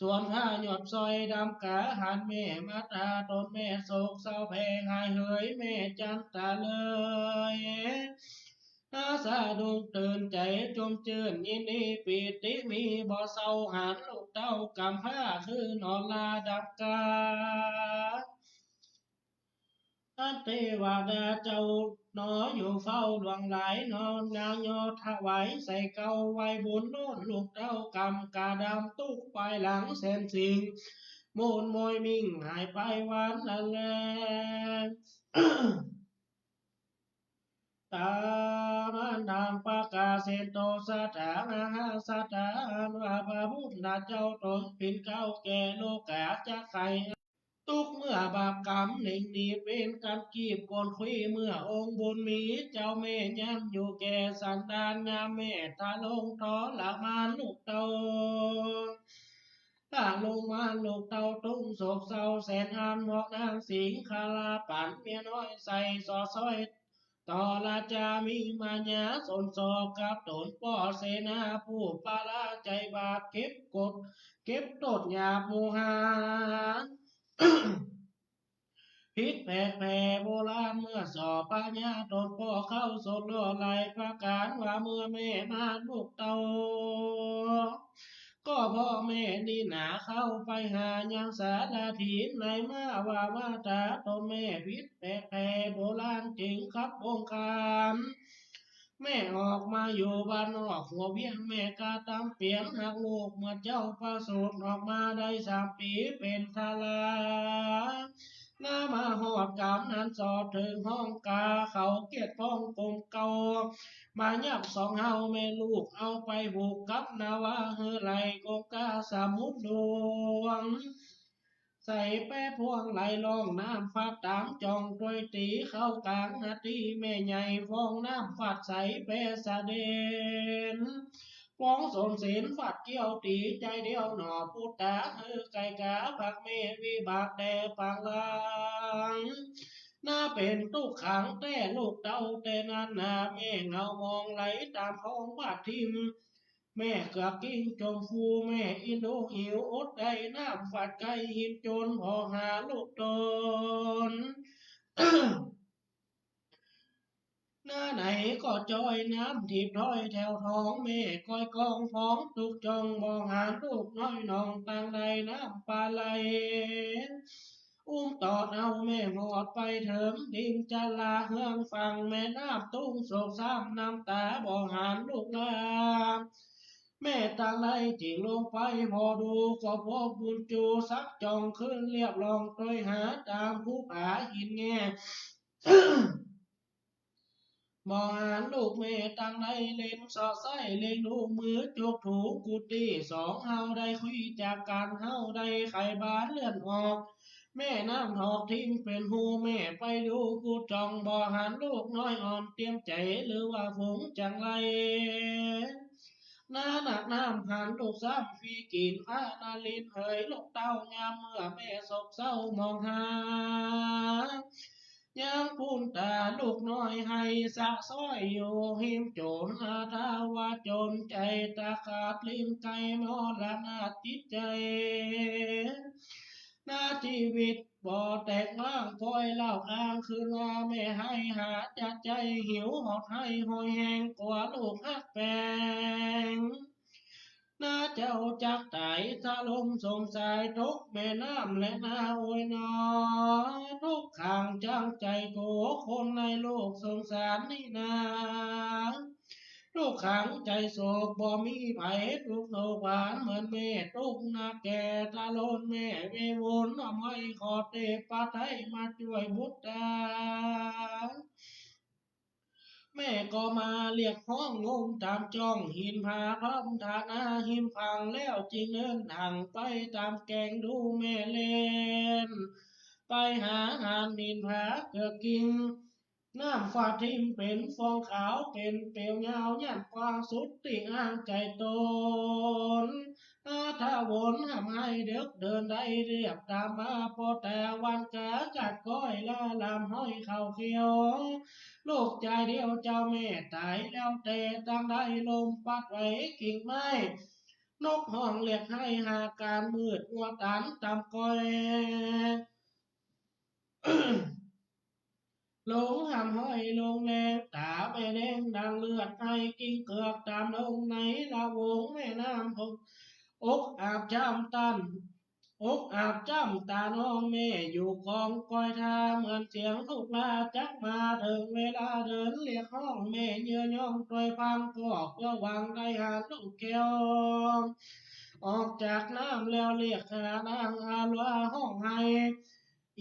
ส่วนผ้ายอดสร้อยดำก๋า หันแม่มาตราต๋นแม่โศกเศร้าแผ่หายเหย แม่จันตาเลย อาสาดุ้งตื่นใจ๋จมจื้นยินดีปีติมีบ่เศร้า หันลูกเต้ากำพร้าคือหน่อลาดำก๋า อันเตวดาเจ้าหนออยู่เฝ้าดวงหลายหนอ นางย่อถวายใส่เกล้าไหว้บุญโน้น ลูกเต้ากำก๋าดำตุ๊กปายหลังแสนสิ่ง โมนโมยมิ่งหายไปวันนั้นแล ตามันดังประกาศเสนโตสถานะสถานะว่าพระพุทธเจ้าต๋นปิ่นเกล้าแก่โลก๋า จักใค่ ตุ๊กข์เมื่อบาปกรรมเน่งหนีเป๋นกั๋นกีบกวนคุย เมื่อองค์บุญมีเจ้าแม่ยังอยู่แก่สันดาน ยามแม่ทรงทรมานลูกเต้า ถ้าลงมาลูกเต้าตุ้งโศกเศร้าแสนอัน เพราะนางสิงคลาปั่นเมียน้อยใส่สอดสร้อย ต่อราชามีมาญาสนสอบกับตนป้อเสนาผู้ปราชัยบาปเก็บกด เก็บตดหยาบหมู่หา ผิดแผกแผ่โบราณเมื่อสอบพญาตนป้อเข้าสดล่อหลายประการว่าเมื่อแม่มาลูกเต้า ก็พ่อแม่นี่หนาเข้าไปหายังสารถีในมาว่ามาตาตนแม่ผิดแผกแผ่โบราณจึงขับวงคาม แม่ออกมาอยู่บ้านนอกหัวเวียงแม่กาตามเปลี่ยนหากลูกเมื่อเจ้าประสูติออกมาได้สามปี๋เป็นทารา นามาฮอดกำนั้นสอดเถิงห้องกาเขาเกียรติพ้องกลมเก่า มายับสองเฮาแม่ลูกเอาไปผูกกับนาวาหื้อไหลกงกาสมุทรหลวง ใส่แปพ่วงไหลล่องน้ำฟัดต๋ามจ่องตวยตี๋เข้ากลางนาตี้แม่ใหญ่ฟองน้ำฟัดใสแปสะเด็น ฟองสนเสนฟัดเกี้ยวตี๋จายเดียวหน่อปุตตาหื้อไก่กาผักแม่วิบากแด่ปางลาง นาเป๋นตุ๊กขังแต๊ลูกเต้าแต่นั้นนาแม่เหงามองไหลต๋ามท้องบาดทิ่ม แม่เกือกกิ้งจมฟูแม่อินดูหิวอดได้น้ำฟัดไก่หินจนพอหาลูกตน นาไหนก็จ้อยน้ำทิพย์ถ้อยแถวท้องแม่ก้อยกองฟองตุ๊กจ่องบ่หันลูกน้อยน้องตางใดน้ำปาไหล อุ้มตอดเอาแม่หมอดไปเถิงดินจาลาเฮืองฝั่งแม่น้ำตุ้งโศกซ้ำน้ำต๋าบ่หันลูกลา แม่ตางใดจิ่งลงไปพอดูก็พบบุญจูสักจ่องขึ้นเรียบล่องตวยหาต๋ามภูผาหินแง่ บ่หันลูกแม่ตางใดเล่นสอดไส้เล่นลูกมือจุกถูกุฏิสองเฮาได้คุยจากกั๋นเฮาได้ไขบานเลื่อนออก แม่น้ำถอกทิ้งเป๋นฮูแม่ไปดูกุดจ่องบ่หันลูกน้อยอ่อนเตรียมใจ๋หรือว่าฝูงจังไร นาหนักน้ำหันลูกซ้ำฟรีกิ๋นพระนรินทร์เหยลูกเต้ายามเมื่อแม่โศกเศร้ามองหา ยังปูนต๋าลูกน้อยไห้สะซ้อยอยู่หิมโจ๋นอาทาวาจนใจ๋ตาขาดลิ้นไก่มรณะจิตใจ๋ นาชีวิตบ่แตกม้างก้อยเล่าอ้างคืนว่าแม่ไห้หาจะใจ๋หิวหอดไห้หอยแห้งกว่าลูกฮักแปง นาเจ้าจักต๋ายทะลมสมสายตกแม่น้ำและนาโอยหนอ ทุกข์ขังจังใจ๋โกคนในโลกสงสารนี่นา ทุกข์ขังใจ๋โศกบ่มีไผทุกข์โศกหวานเหมือนแม่ทุกข์นักแก่ทะลมแม่เววนอำไห้ขอเตปะไทยมาจ้วยบุตรตา แม่ก็มาเรียกฮ้องงมต๋ามจ่องหินผาพร้อมฐานะหิมฝั่งแล้วจิ่งเดินทางไปต๋ามแก่งดูแม่เล่น ไปหาหานหินผาเกือกกิ่ง น้ำฟาดทิ่มเป๋นฟองขาวเป๋นเปลวยาวยันกว้างสุดตี้อ้างใจ๋ตน อาทะวนห้ามไห้เดิกเดินได้เรียบต๋ามมาปอแต่วันกากัดก้อยละลามห้อยเข่าเขียว ลูกจายเดียวเจ้าแม่ต๋ายแล้วแต่ตางใดลมปัดไหวกิ่งไม้นกฮ้องเรียกไห้หาก๋านมืดมัวตันต๋ามก้อย ลงห้ามห้อยลงแดงต๋าแม่แดงดังเลือดไห้กิ่งเกือกต๋ามลงในละวงแม่น้ำหก อกอาบจ้ำตัน อกอาบจ้ำต๋าน้องแม่อยู่กองก้อยทาเหมือนเสียงลูกลาจักมาเถิงเวลาเดินเรียกฮ้องแม่เยื่อย่องตวยพังก็เพื่อหวังได้หาลูกแก้ว ออกจากน้ำแล้วเรียกหานางอาลัวฮ้องไห้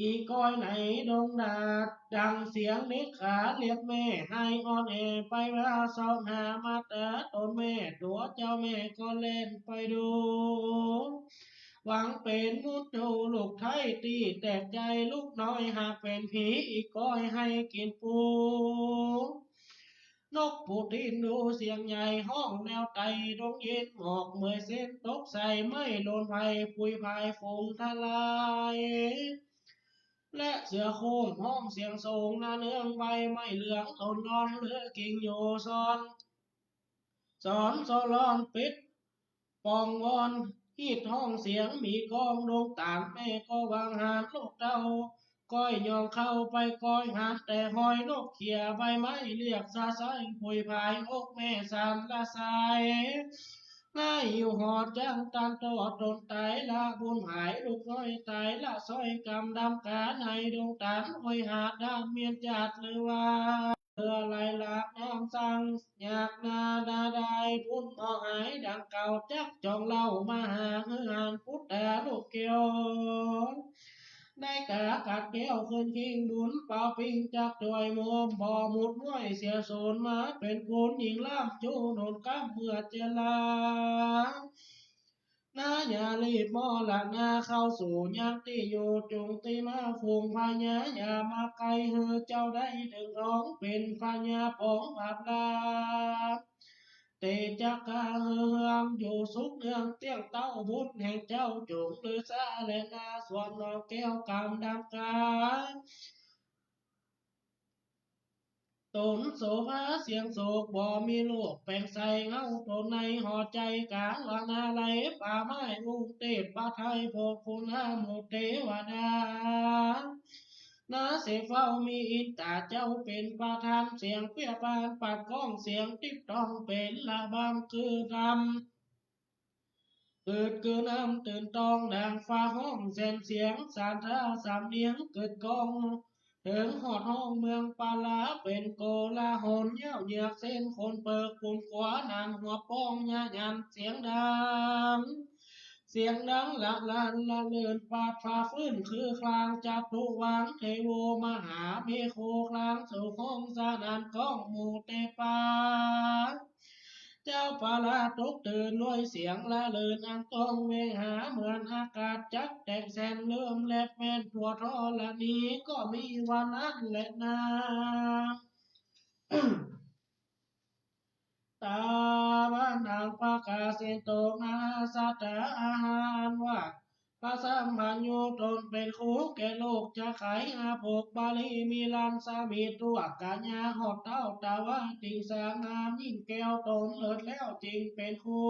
อีก้อยในดงนาดดังเสียงเนกขาเรียกแม่ไห้อ่อนแอไปว่าซองหามาต๋าตนแม่ตั๋วเจ้าแม่ก็แล่นไปดู หวังเป๋นมุตโตลูกไท้ตี้แตกใจ๋ลูกน้อยหากเป๋นผีอีก้อยไห้กิ๋นปู นกปูตินดูเสียงใหญ่ฮ้องแนวไตดงเย็นหมอกเมื่อยเส้นตกใส่ไม้โลนไผ่ปุยพายฝูงทลาย และเสือโคร่งฮ้องเสียงโสง นาเนืองใบไม้เหลือง ต้นร้อนเหลือกิ่งอยู่ซ้อน สอนสลอนปิด ป่องวอน ฮีดฮ้องเสียงหมีก้อง ดงต๋าลแม่ก็วางหาน ลูกเต้าก้อยย่องเข้าไป ก้อยหันแต่ฮอย นกเขียใบไม้เรียกสาสาย ผุยผายอกแม่สั่นละสาย นายหิวหอดจังตันต่อ ตนต๋ายละบุญหาย ลูกน้อยต๋ายละซ้อย กำดำกาในดงต๋าล ห้วยหาดดำเมียนจัด หรือว่า เรือไหลหลากน้ำสั่ง อยากนานาได้บุญบ่หายดังเก่า จักจ่องเล่ามาหา คือหันปุตตาลูกแก้ว ได้กากัดแก้วขึ้นคิง ดุลเป่าปิงจักจ่อยโมม บ่หมุดม้วยเสียสูญ มาเป๋นคุณหญิงล้ำจู้ หนุนกำเมื่อเจรลา นาอย่ารีบมอละนา เข้าสู่ยังตี้อยู่ จุ่งตี้มาฝูงพญา อย่ามาไกล หื้อเจ้าได้เถิงทอง เป๋นพญาป๋องบาปลา เตจักกาหื้อเฮือง อยู่สุขเนืองเตี้ยงเต้า บุญแห่งเจ้าจุ่งลือสาแลนา ส่วนน้องแก้วกำดำกา ตนโสภาเสียงโศก บ่มีลูกแป๋งใส เฮาตนในหอใจ๋ กลางวานาลัยป่าไม้ องค์เตพประทัย พวกคุณหาหมู่เตวดา นาเสพเฝ้ามีอินตาเจ้าเป๋นประธาน เสียงเปี้ยปานปัดก้อง เสียงติ๊บตองเป๋นระบำคือรำ อืดกึ๊ดน้ำตื่นตอง ดังฟ้าฮ้องแสนเสียง สานทาสำเนียงกึกก้อง เถิงฮอดห้องเมืองปาลา เป๋นโกลาหล เย้าเหยือกเส้นขนเปิก ปูนกั๋วหนานหัวป้อง ยะหยันเสียงดัง เสียงดังละลั่นละเลิน ปาดฟ้าฟื้นคือคลาง จัตุวังเทโวมหาเมโค คลางสู่ห้องสนั่นก้อง หมู่เตปา เจ้าปาลาตกตื่นด้วยเสียงละเลินอันก้องเวหา เหมือนอากาศจักแตกแสนเริ่มแลบแม่นทั่วธรณี ก็มีวันนั้นแลนา ตาวันนังปะกาเสโต มหาสัตตาอาหารว่า พระสัมปัญญูตนเป๋นครูแก่โลก จะไขอาภพบาลี มีลันสามีทั่วกัญญา ฮอดเต้าตาวาติงสางามยิ่งแก้ว ตนเลิศแล้วจึงเป๋นครู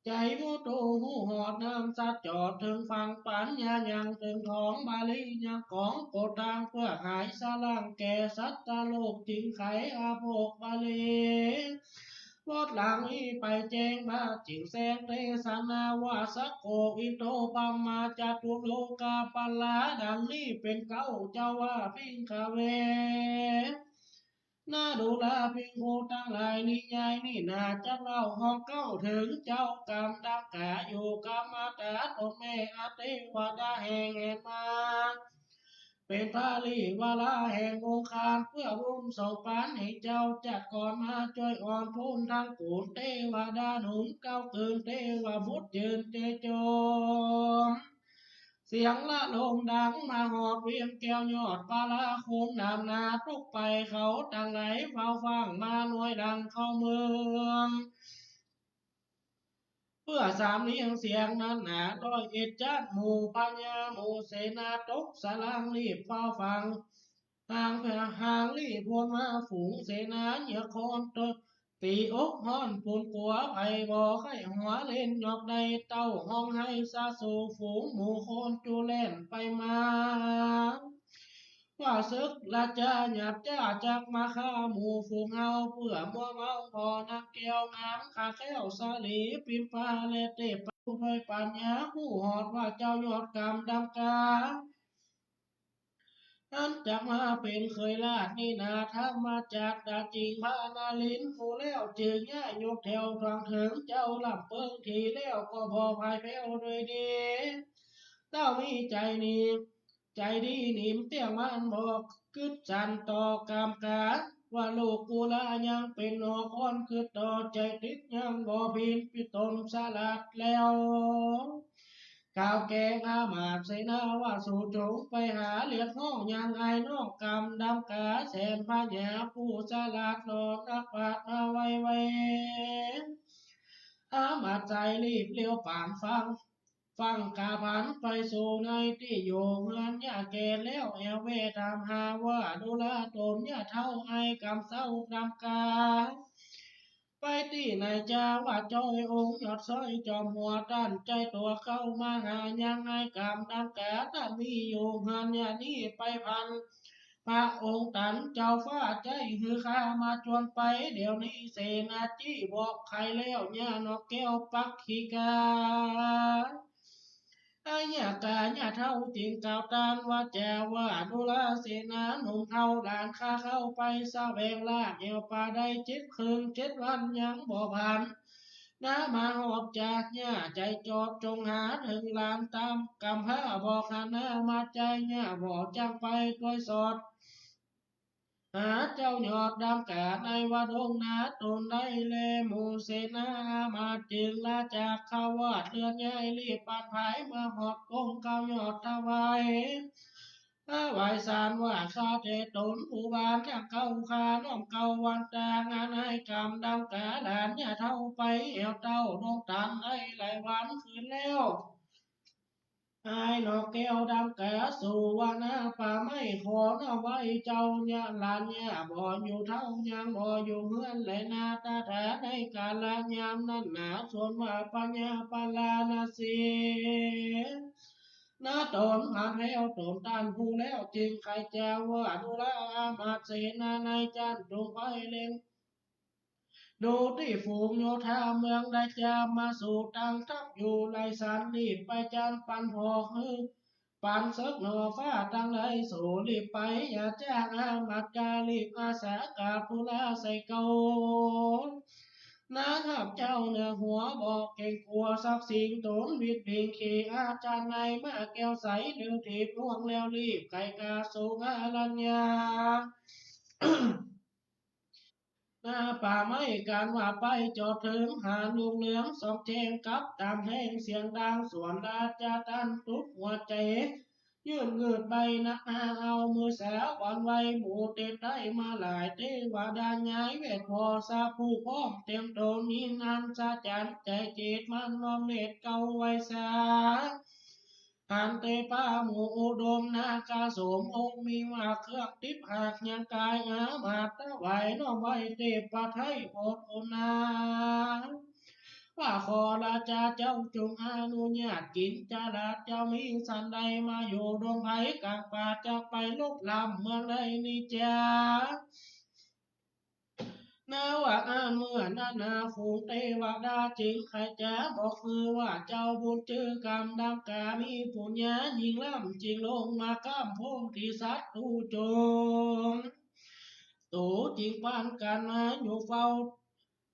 ใจ๋ผู้โตฮู้ฮอดนำสัจจอดเถิงฝั่ง ปัญญายังเถิงของบาลี ยังของโกฏางเปื้อหายสะล้างแก่สัตว์โลก จึงไขอาภพบาลี บทหลังนี้ไปแจ้งมา จึงแสดงเตสนาว่า สักโกอินโทปัมมาจตุโลกาปาลา ดังนี้เป๋นเก้า เจ้าว่า ภิกขเว นาดูราภิกขุตังหลาย นิยายนี้นาจักเล่าฮอกเก้าเถิงเจ้ากำดำกา อยู่กำมาตาตนแม่อเตวดาแห่งแห่งมา เป๋นพระริวาราแห่งองค์การ เปื้อบุญสองปานแห่งเจ้า จักก่อนมาจ้วยอ่อนพูน ทั้งกูนเตวดาหนุนเก้าเกิน เตวบุตรยืนเจโจม เสียงละลงดังมาฮอดเวียงแก้วยอดปาลา คนหนามหนาตกไปเขาตังหลาย เฝ้าฟังมาหน่วยดังเข้าเมือง เปื้อสำเนียงเสียงนั้นหนา ร้อยเอ็ดจ๊าดหมู่พญาหมู่เสนา ตกสะหลังรีบเฝ้าฟัง ห่างเพื่อห่างรีบพ้นมา ฝูงเสนาเยือกคนตก ตี๋อกฮ้อนปูนกั๋ว ไปบ่ใค่หัวเล่น ยอกได้เต้าฮ้องไห้สะสู่ ฝูงหมู่คนจูแล่นไปมา ว่าศึกราชาหยาบจ้า จักมาฆ่าหมู่ฝูงเฮา เปื้อมัวเมาผ่อนักแก้วงาม ข้าแคล้วสาลีปิมพา และเตปา ผู้ด้วยปัญญาฮู้ฮอดว่า เจ้ายอดกำดำกา อันจักมาเป๋นเขยราชนี้นา ธรรมจักรดาจิงพระนรินทร์ ผู้แล้วจึงย้ายยกแถวทวงเถิงเจ้า ลำเปิงทีแล้วก็บ่พ่ายแผ้วด้วยดี เต้ามีใจ๋นี้ ใจ๋ดีนิ่มเตี้ยงมันบ่กึ๊ดสั่นต่อกำกา ว่าลูกกุลายังเป๋นหนอ ควรกึ๊ดต่อใจ๋ติดยังบ่ผิน ปิตนสลัดแล้ว กล่าวแก่อามาตย์เสนาว่า สูจงไปหาเรียกฮ้องยังอ้ายน้องกำดำกา แสนพญาผู้สลัดหล่อนักปราชญ์มาไวๆ อามาตย์ใจ๋รีบเลี้ยวปานฟัง ฟั่งกาผันไปสู่ในตี้อยู่เฮือน ยะแก่แล้วแอ่วแว่ถามหาว่า ดูราต๋นยะเฒ่า อัยก๋ำเซ้าดำก๋า ไปตี้ไหนจา ว่าจ้อยองค์ยอดซ้อยจอมหัว ต้านใจ๋ตั๋วเข้ามาหา ยังอัยก๋ำดำก๋า ต้านมีอยู่เฮือนยะนี้ ไปพัน พระองค์ตันเจ้าฟ้าใจ๊หื้อข้ามาจวนไป เดี๋ยวนี้เสนาจี้บอกใค่แล้ว ย่านกแก้วปักขีกา อัยก๋ายะเฒ่าจึงกล่าวต้านวาจ๋าว่า ดูราเสนาหนุ่มเฒ่าหลานข้าเข้าไปแสวงลาภแอ่วป่าได้เจ็ดคืนเจ็ดวันยังบ่ผ่าน นามาฮอดจากย่าใจ๋จอบ จงหาเถิงหลานต๋ามกำพร้า บอกหันหน้ามาใจ๋ย่า บ่จักไปตวยสอด หาเจ้ายอดดำก๋าในวัดดงนาต๋นได้แล หมู่เสนาอามาตย์จึงลาจากขาวาสเฮือนใหญ่ รีบปั่นผายมาฮอดก้มเก้ายอดถวาย ถวายสารว่า ข้าแต่ต๋นผู้บ้านทั้งเก้า ข้าน้อมเกล้าวันตางานอัยก๋ำดำก๋าหลานยะเฒ่าไปแอ่วเต้าดงตันได้หลายวันคืนแล้ว อัยนกแก้วดำก๋าสู่ว่านาป่าไม้ ขอน้อมไหว้เจ้ายะหลานยะ บ่อยู่เฒ่ายังบ่อยู่เฮือนแลนา ตถาในกาละยามนั้นหนา ส่วนว่าพญาปาราณสี นาต๋นหันแอ่วต๋นต้านฮู้แล้ว จึงไขจ๋าว่า ดูราอามาตย์เสนาในจันทร์ จงไปเล็ง ดูตี้ฝูงโยธาเมืองได้จามาสู่ ตั้งทัพอยู่หลายสัน รีบไปจันทร์ปันผอกหื้อปันเสิกหน่อฟ้าตังหลาย สู่รีบไป อย่าจ๊างอามาตย์ก๋า รีบอาสากับดูราใส่เกล้า นาทัพเจ้าเหนือหัว บ่เก๋งกั๋วสักสิ่ง ต๋นวิดวิ่งขี่อาชาไนย ม้าแก้วใสเร็วถีบล่วงแล้ว รีบไขก๋าสู่อารัญญา นาป่าไม้กั๋นว่าไปจอดเถิง หาลุงเหลืองส่องแจ้งกับต๋ามแฮงเสียงดัง ส่วนราชาตันตุ๊ดหัวใจ๋ ยื่นงืดใบหน้าเอามือสา หวั่นไหวหมู่เตไต้มาหลาย เตวดาย้ายเวทผ่อสาผู้พร้อม เตรียมต๋นยินอัศจรรย์ ใจ๋เจตมันน้อมเนตรเกล้าไหว้สา หันเตปาหมู่อุดมนาคาสม องค์มีว่าเครื่องติ๊บหากยังกายอามาตย์ ถวายน้อมไหว้เตปะไทยโผฏนา ว่าขอราชาเจ้าจงอนุญาต กิ๋นจาราชเจ้ามีสันใด มาอยู่ดงไพรก๋างป่า จักไปลุกล้ำเมืองใดนี้จา นาว่าอั้นเมื่อนั้นนา ฝูงเตวดาจึงไขจ๋าบอกคือว่า เจ้าบุญจื้อก๋ำดำก๋า มีปุญญายิ่งล้ำ จึงลงมาก้ำโพธิสัตว์ตู้จง ตูจึงปานกั๋นมาอยู่เฝ้า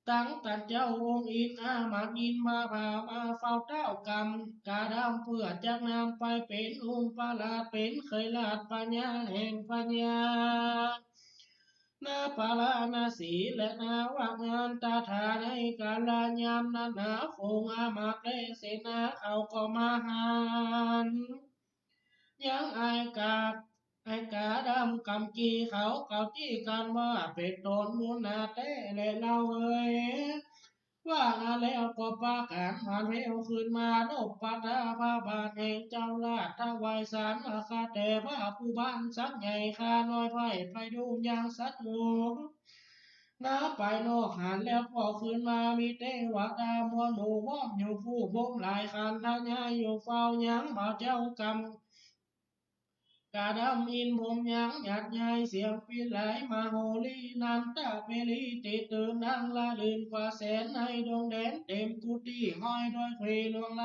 ตังต้านเจ้าองค์อินทร์อามาตย์ยินว่า พามาเฝ้าเต้ากำก๋าดำ เปื้อจักนำไปเป๋นองค์พระราช เป๋นเขยราชพญาแห่งพญา นาปาราณสี และนาว่าอั้น ตถาในกาละยามนั้นนา ฝูงอามาตย์และเสนาเขาก็มาหัน ยังอัยก๋า อัยก๋าดำกำกี้เขา เขาจี้กั๋นว่า เป๋นต๋นมูลนาแต๊แลเล่าเอย ว่าอั้นแล้วก็ปากั๋นหันแอ่วคืนมา นบปัตตาพระบาทแห่งเจ้าราช ถวายสารว่า ข้าแต่พระผู้บ้านศักดิ์ใหญ่ ข้าน้อยใฝ่ไปดูยังสัตว์หมู่ นาภายนอกหันแล้วก็คืนมา มีเตวดามวลหมู่ ว้อมอยู่ผู้พรหมหลาย ขันธยายอยู่เฝ้ายังบ่าวเจ้ากำ ก๋าดำอินทร์พรหมยังหยาดยายเสียงปี๊ดหลาย มโหรีนันทะเปรีติตื่นดังละลื่นกว่าแสน ในดงแดนเต๋มกุฏิห้อยด้วยควีลวงไหล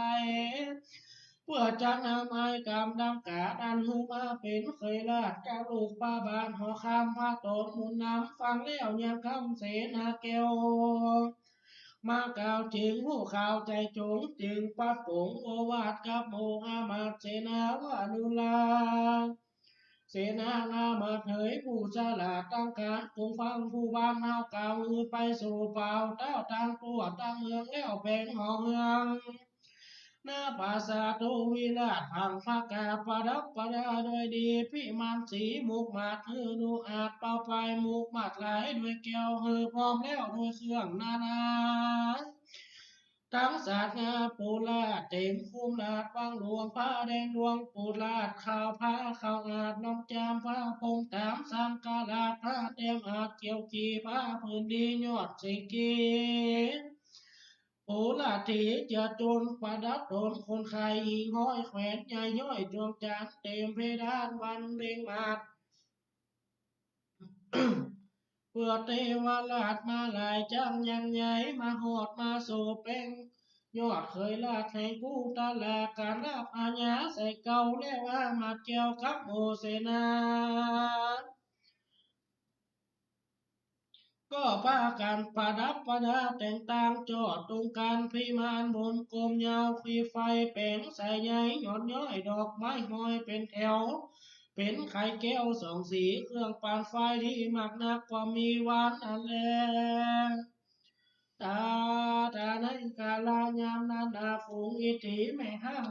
เปื้อจักนำอัยก๋ำดำก๋านั้นหื้อมาเป๋นเขยราช เจ้าลูกพระบาทหอคำพระต๋นมูลนำ ฟังแล้วยังกำเสนาแก้ว มากล่าวจึงฮู้ข่าวใจ๋จง จึงปะป๋งโอวาทกับหมู่อามาตย์เสนาว่า ดูราเสนาอามาตย์เหย ผู้ฉลาดตังก๋าน จงฟังผู้บ้านเฮากล่าว หื้อไปสู่บ่าวเต้าตังตั๋วตังเมือง แล้วแป๋งหอเฮือง นาปราสาทวิราช ผังพระกาประดับประดาด้วยดี ภิมานสีมุกมาดหื้อดูอาด เป่าปายมุกมาดหลายด้วยแก้ว หื้อพร้อมแล้วด้วยเครื่องนานา ตังสาดงาปู๋ราชเต๋มคุ้มราชวังหลวง ผ้าแดงหลวงปู๋ราช ข้าวผ้าข้าวอาดน้อมจาม ผ้าโป่งต๋ามสังฆราช ผ้าแต้มอาดเขียวขี ผ้าผืนดียอดเสงกี ปู๋ราชเถระจนประดับต๋น คนขายหิ้งห้อยแขวนใหญ่ย้อยดวงจันทร์ เต๋มเพดานวันเพ็งมาด เปื้อเตวราชมาหลาย จั้งยังใหญ่มาฮอดมาโสเป๋ง ยอดเขยราชแห่งกุตลา กราบอาญาใส่เกล้า แล้วอามาตย์แก้วกับหมู่เสนา ก็ปากั๋นประดับประดาแต่งต่าง จอดตุงก๋านพิมานบนกรมยาว ควีไฟแป๋งใสใหญ่ หย่อนย้อยดอกไม้ห้อยเป๋นแถว เป๋นไข่แก้วสองสี เครื่องปั่นไฟดีมากนัก ก็มีหวานอันแล ต๋า ต๋าในกาลยามนั้นนา ฝูงอิทธิแม่ฮ้าง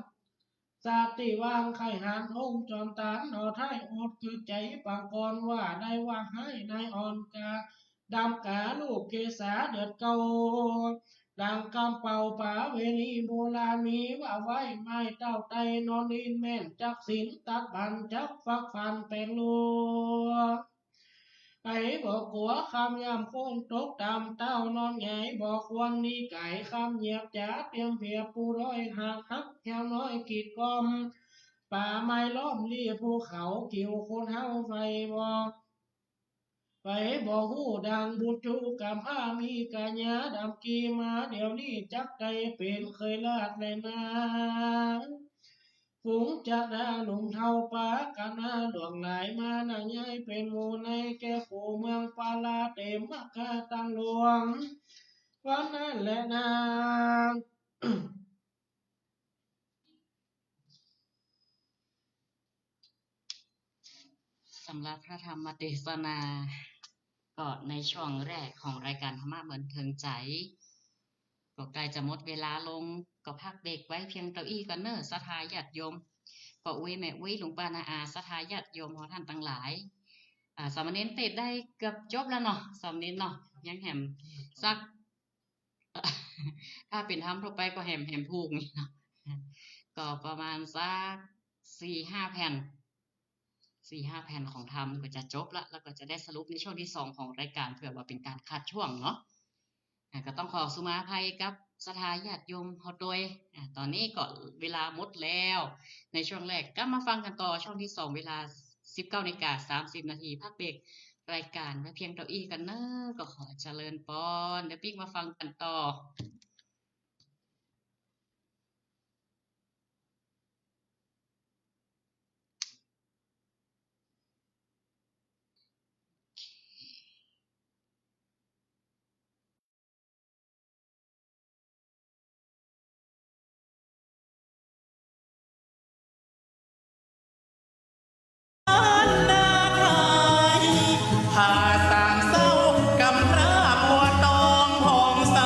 สัตว์ตี้วางไข่หันองค์จอมตาน หน่อท้ายอดกึ๊ดใจ๋ปางก่อนว่า ได้ว่าฮ้ายนายอ่อนกาดำกาลูกเกศาเดือดเก่า ดังกำเป่าป๋าเวณีโบราณมีว่าไว้ ไม้เต้าไต้นอนอินแม่นจักสิน ตัดบั้นจักฟักฟันแป๋งลัว ไผบ่กั๋วคำย่ำโค้นตกต่ำ เต้านอนหงายบ่ควรหนีก๋าย คำเหยียบจ๋าเตรียมเปรียบ ปู๋ด้อยหากหัก แฮวน้อยกีดกล่อม ป่าไม้ล้อมลี้ภูเขา กิ่วโคนเฮาไฟบ่ ไผบ่ฮู้ดังบุตรจุกำพร้า มีกะญาดำกีมา เดี๋ยวนี้จักได้เป๋นเขยราชแลนา ฝูงจักดาหนุ่มเฒ่าปากั๋นนา หลวงหลายมานา ย้ายเป๋นหมู่ในแก่ฝูงเมืองปาลา เต๋มมากาตังหลวง วันนั้นแลนา สำหรับพระธรรมเตสนา ก็ในช่วงแรกของรายการธรรมะบันเทิงใจ๋ ก็ใก้จะหมดเวลาลง ก็พักเบรกไว้เพียงเต้าอี้ก่อนเน่อ ศรัทธาญาติโยม ป้ออุ๊ยแม่อุ๊ย ลุงป้าน้าอา ศรัทธาญาติโยมของท่านตังหลาย อ่า สามเณรเตสน์ได้เกือบจบแล้วเนาะ สามเณรเนาะ ยังแหมสัก ถ้าเป๋นธรรมทั่วไปก็แหม แหมพูกนี่เนาะ ก็ประมาณสักสี่ห้าแผ่น สี่ห้าแผ่นของธรรมก็จะจบละ แล้วก็จะได้สรุปในช่วงที่สองของรายการ เผื่อว่าเป๋นก๋านขาดช่วงเนาะ อ่า ก็ต้องขอสุมาอภัยกับศรัทธาญาติโยมเฮาตวย อ่า ต๋อนนี้ก็เวลาหมดแล้ว ในช่วงแรก กลับมาฟังกั๋นต่อช่วงที่สอง เวลาสิบเก้านาฬิกาสามสิบนาที พักเบรกรายการไว้เพียงเต้าอี้ก่อนเน่อ ก็ขอเจริญปอน เดี๋ยวปิ๊กมาฟังกั๋นต่อ ผ่าสางเศร้ากำพร้าบัวตองผ่องใส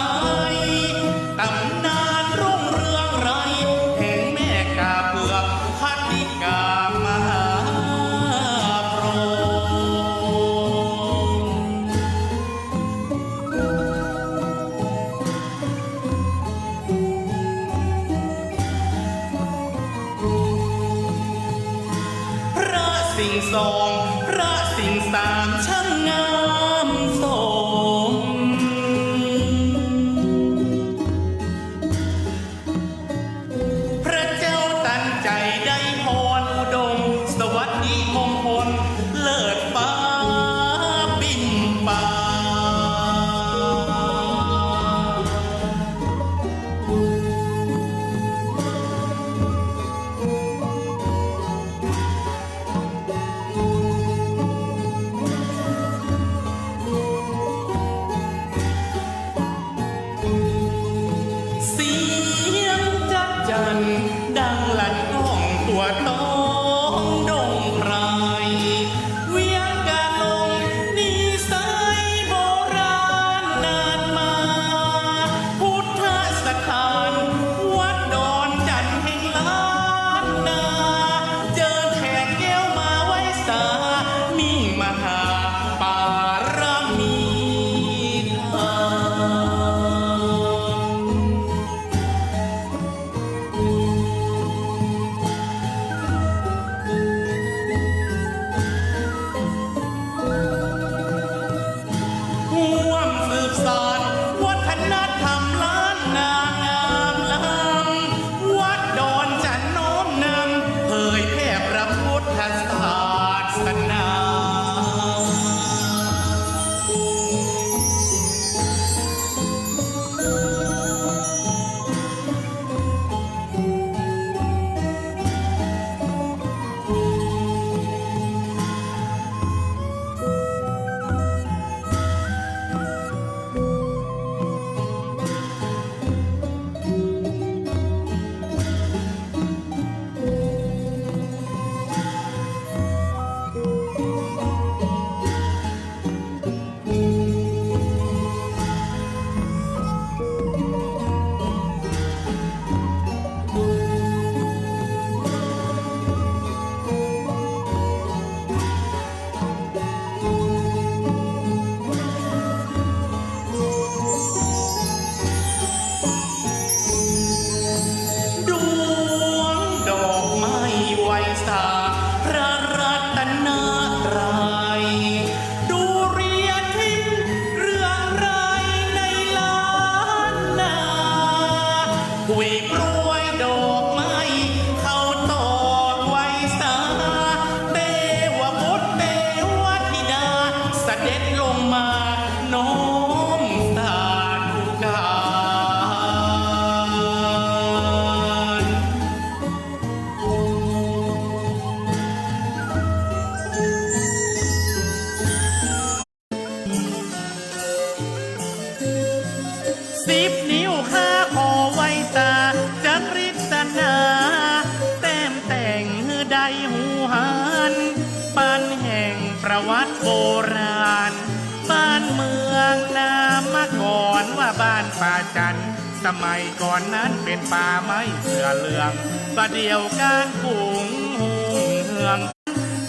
อาจารย์ สมัยก่อนนั้นเป๋นป่าไม้เสื้อเหลือง บ่าเดี่ยวก๋านกุ่งฮุ่งเฮือง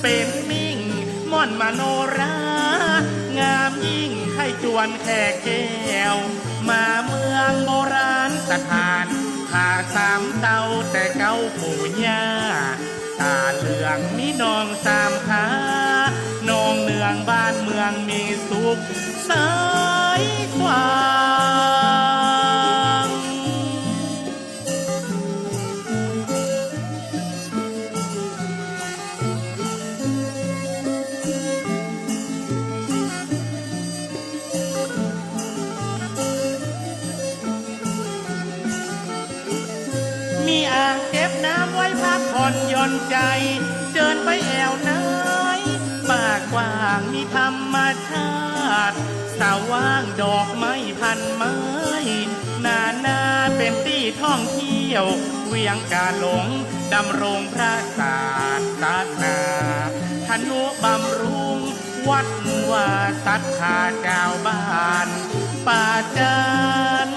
เป๋นมิ่งม่อนมโนรา งามยิ่งใค่จวนแขกแก้ว มาเมืองโบราณสถาน ผ่าสามเต้าแต่เก๊าปู่ย่า ต๋าเหลืองมีนองสามขา นองเนืองบ้านเมืองมีสุขใสสว่าง มีอ่างเก็บน้ำไว้พักผ่อนหย่อนใจ๋ เจิญไปแอ่วใน ป่ากว้างมีธรรมชาติ สว่างดอกไม้พันไม้ นานาเป๋นตี้ท่องเที่ยว เวียงกาหลง ดำรงพระศาสนา ทนุบำรุง วัดวาศรัทธาจาวบ้านป่าจัน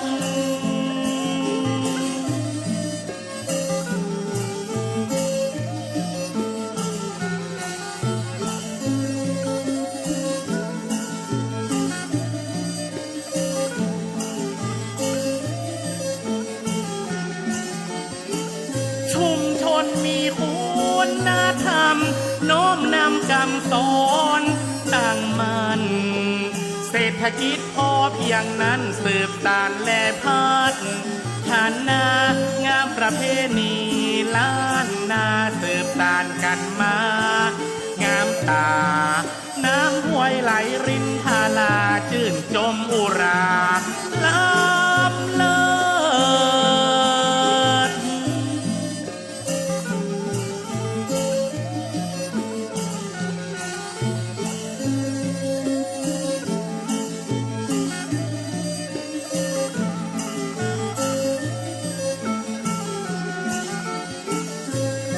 ชุมชนมีคุณธรรม น้อมนำกำสอนตั้งมั่น เศรษฐกิจพอเพียงนั้นสืบสานและพัฒนางามประเพณีล้านนาสืบสานกั๋นมา งามต๋า น้ำห้วยไหลรินทารา จื้นจมอุรา ล้ำเลิศ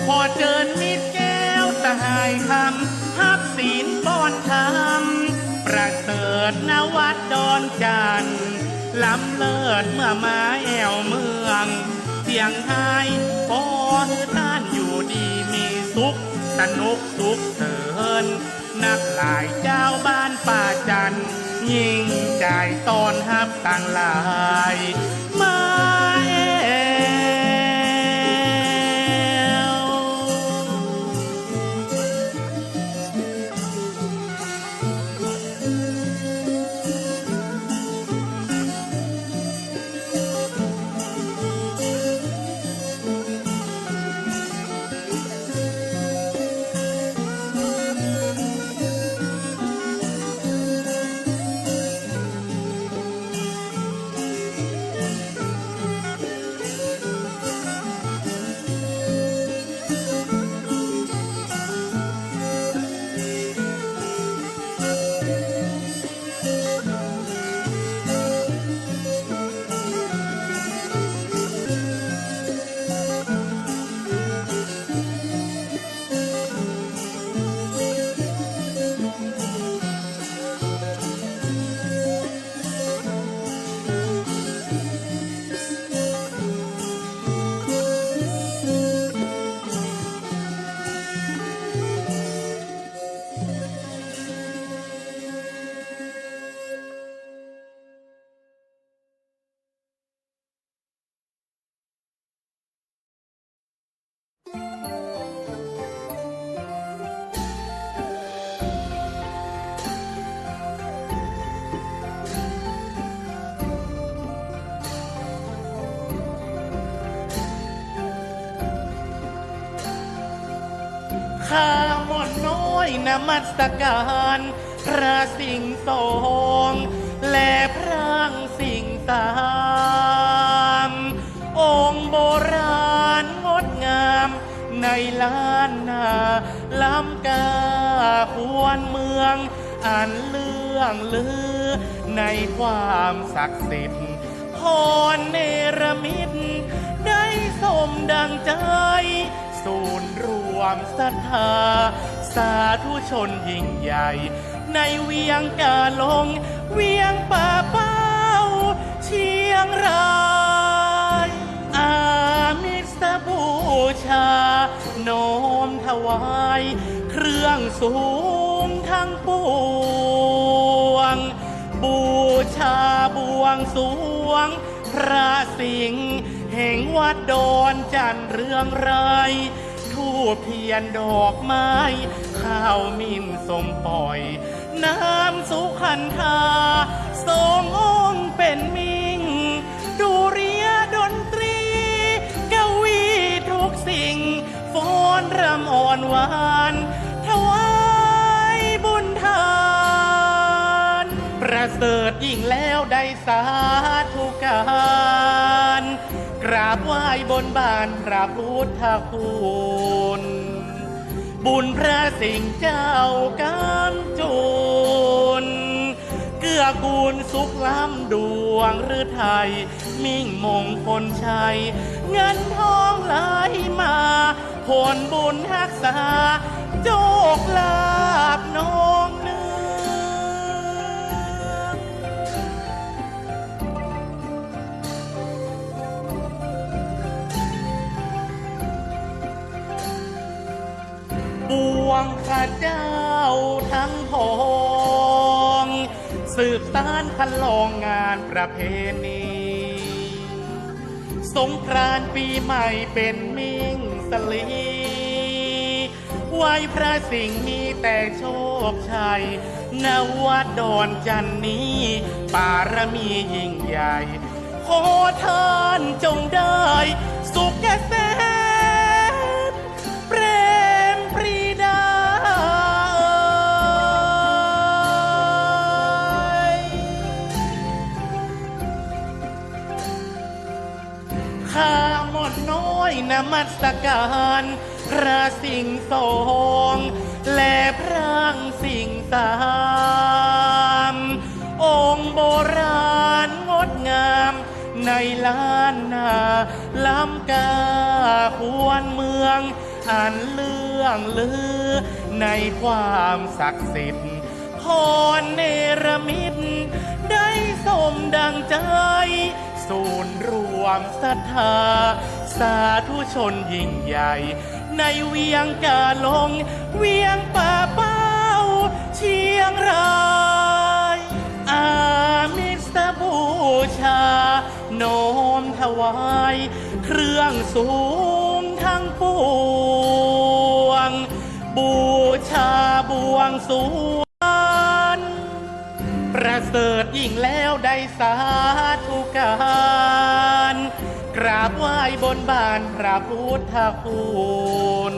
ขอเจิญมิตรแก้วสหายคำ ฮับศีลป้อนธรรม ประเสริฐ ณ วัดดอนจันทน์ ล้ำเลิศเมื่อมาแอ่วเมืองเจียงฮาย ขอหื้อต้านอยู่ดีมีสุข สนุกสุขเสริญ นักหลายจาวบ้านป่าจัน ยิ่งใจ๋ต้อนฮับตังหลายมาแอ่ว ข้าม่อนน้อยนมัสการ พระสิงห์สอง และพระสิงห์สาม องค์โบราณงดงามในล้านนา ล้ำก้าควรเมือง อันเลื่องลือในความศักดิ์สิทธิ์ พรเนรมิตได้สมดังใจ ศูนย์รวมศรัทธา สาธุชนยิ่งใหญ่ ในเวียงกาหลง เวียงป่าเป้า เชีย งราย อามิสบูชา น้อมถวาย เครื่องสูงทั้งปวง บูชาบวงสรวง พระสิงห์แห่งวัดดอนจันทน์เรืองไร ธูปเทียนดอกไม้ ข้าวหมิ่นส้มป่อย น้ำสุขันธา สององค์เป๋นมิ่ง ดุริยดนตรี กวีทุกสิ่ง ฟ้อนรำอ่อนหวาน ถวายบุญทาน ประเสริฐยิ่งแล้วได้ สาธุการ กราบไหว้บนบานพระพุทธคุณ บุญพระสิงห์เจ้ากำจุน เกื้อกูลสุขล้ำดวงฤทัย มิ่งมงคลชัย เงินทองไหลมา ผลบุญฮักษา โชคลาภนองเนือง ปวงข้าเจ้าทั้งผอง สืบสานคันลองงานประเพณี สงกรานต์ปีใหม่เป๋นมิ่งสลี ไหว้พระสิงห์มีแต่โชคชัย ณ วัดดอนจันทน์นี้ ปารมียิ่งใหญ่ ขอท่านจงได้สุขเกษม เปรมปรีดา ข้าม่อนน้อยนมัสการ พระสิงห์สอง และพระสิงห์สาม องค์โบราณงดงาม ในล้านนาล้ำค่าควรเมือง อันเลื่องลือในความศักดิ์สิทธิ์ พรเนรมิตได้สมดังใจ ศูนย์รวมศรัทธา สาธุชนยิ่งใหญ่ ในเวียงกาหลง เวียงป่าเป้า เชียงราย อามิสบูชา น้อมถวาย เครื่องสูงทั้งปวง บูชาบวงสรวง ประเสริฐยิ่งแล้วได้สาธุการ กราบไหว้บนบานพระพุทธคุณ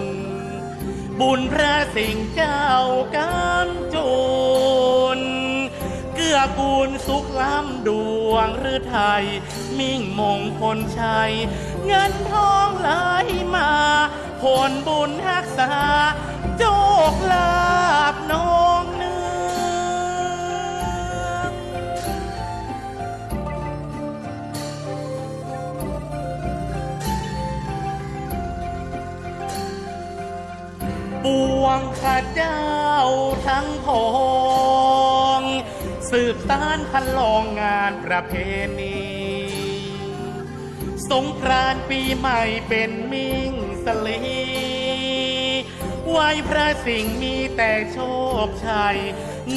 บุญพระสิงห์เจ้ากำจุน เกื้อกูลสุขล้ำดวงฤทัย มิ่งมงคลชัย เงินทองไหลมา ผลบุญฮักษา โชคลาภนองเนือง ปวงข้าเจ้าทั้งผอง สืบสานคันลองงานประเพณี สงกรานต์ปีใหม่เป๋นมิ่งสลี ไหว้พระสิงห์มีแต่โชคชัย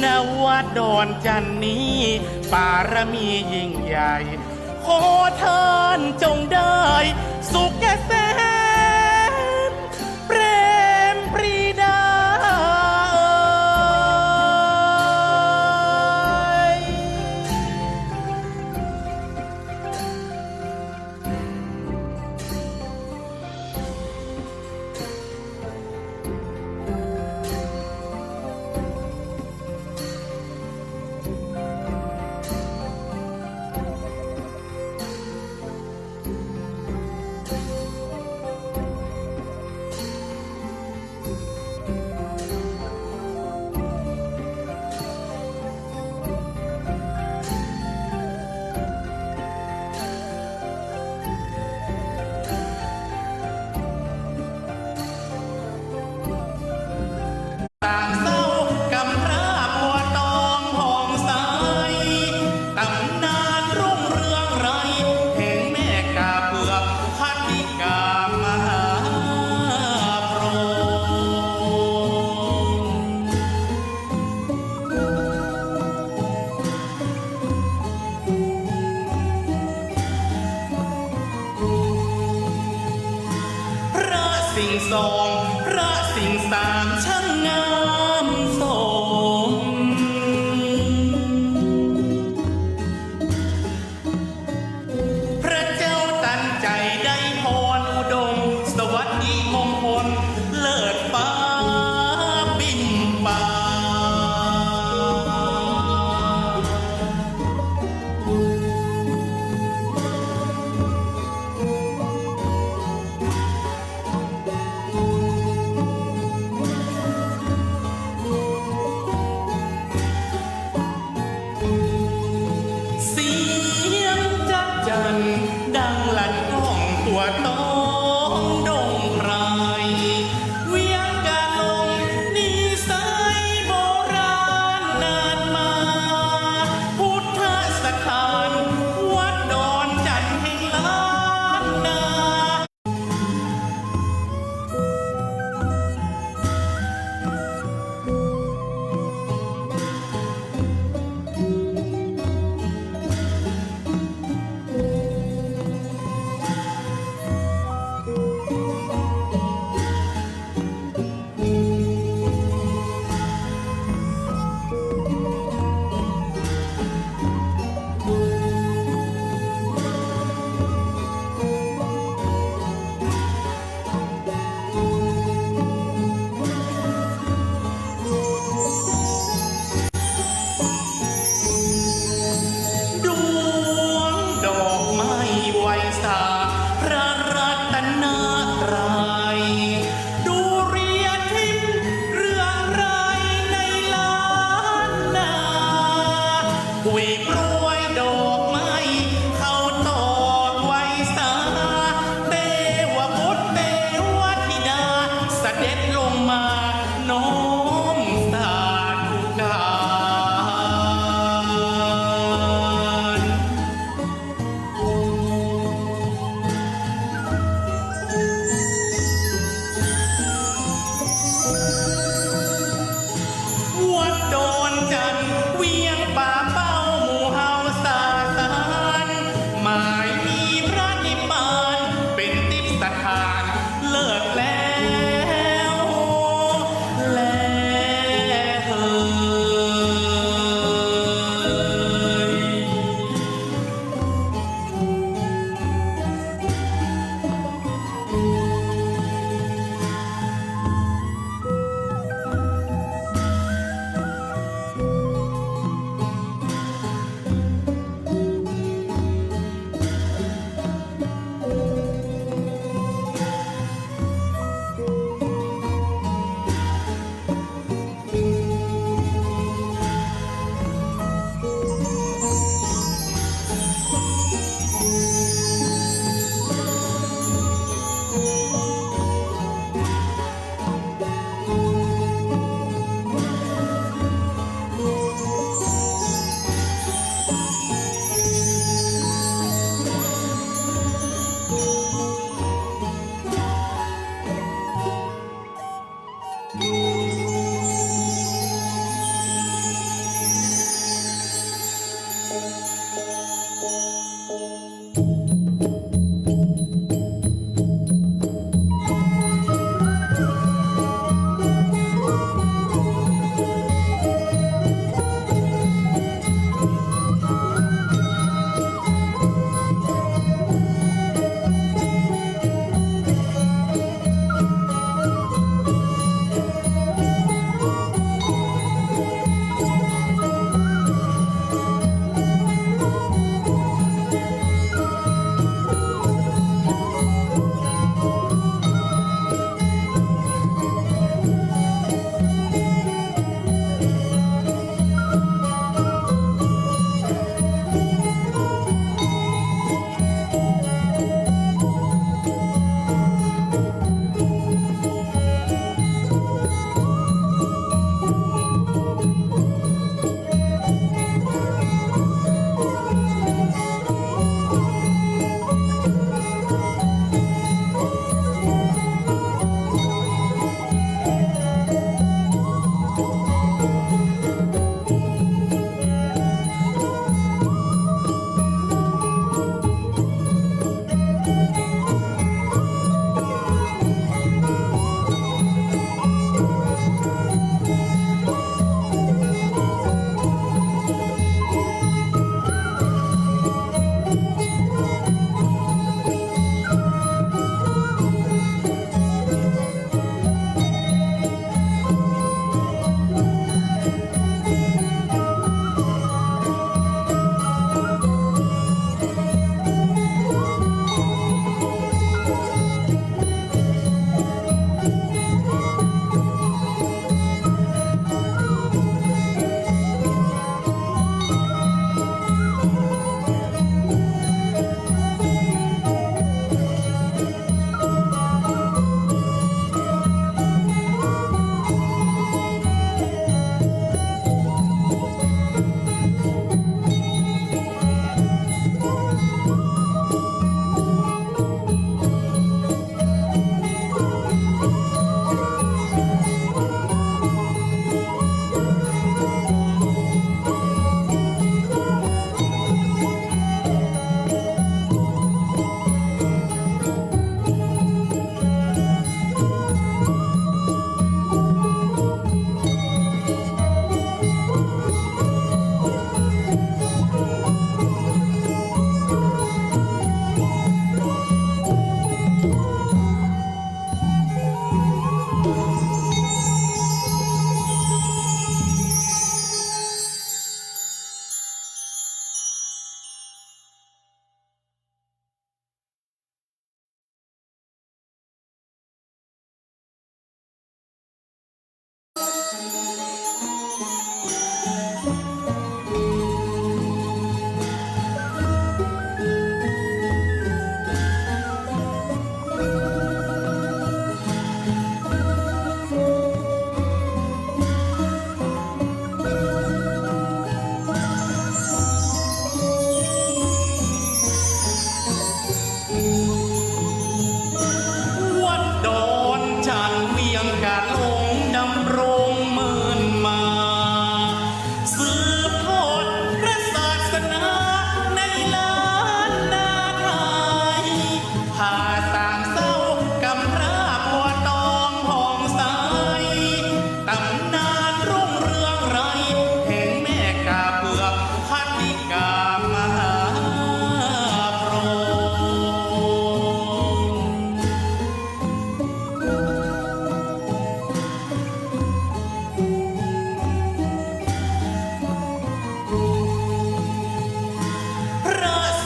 ณ วัดดอนจันทน์นี้ ปารมียิ่งใหญ่ ขอท่านจงได้สุขเกษม เปรมปรีดา สองพระสิงห์สามช่างงามสม พระเจ้าตันใจ๋ได้พรอุดม สวัสดีมงคลเลิศฟ้าปิ่นป่า เสียงจ๊ะจั่นดังลั่นก้องทั่วต๊องดงไพร เวียงกาหลงนิสัยโบราณนานมา พุทธสถานวัดดอนจั่นแห่งล้านนา ดวงดอกไม้ไหว้สาพระรัตนตรัย ดูเรียทิพย์เรืองรายในล้านนา ผุยโปรยดอกไม้เข้าตอกไหว้สา เทวบุตรเทวธิดาเสด็จลงมาน้อมสาธุการ วัดดอนจั่นเวียงป่าเป้าหมู่เฮา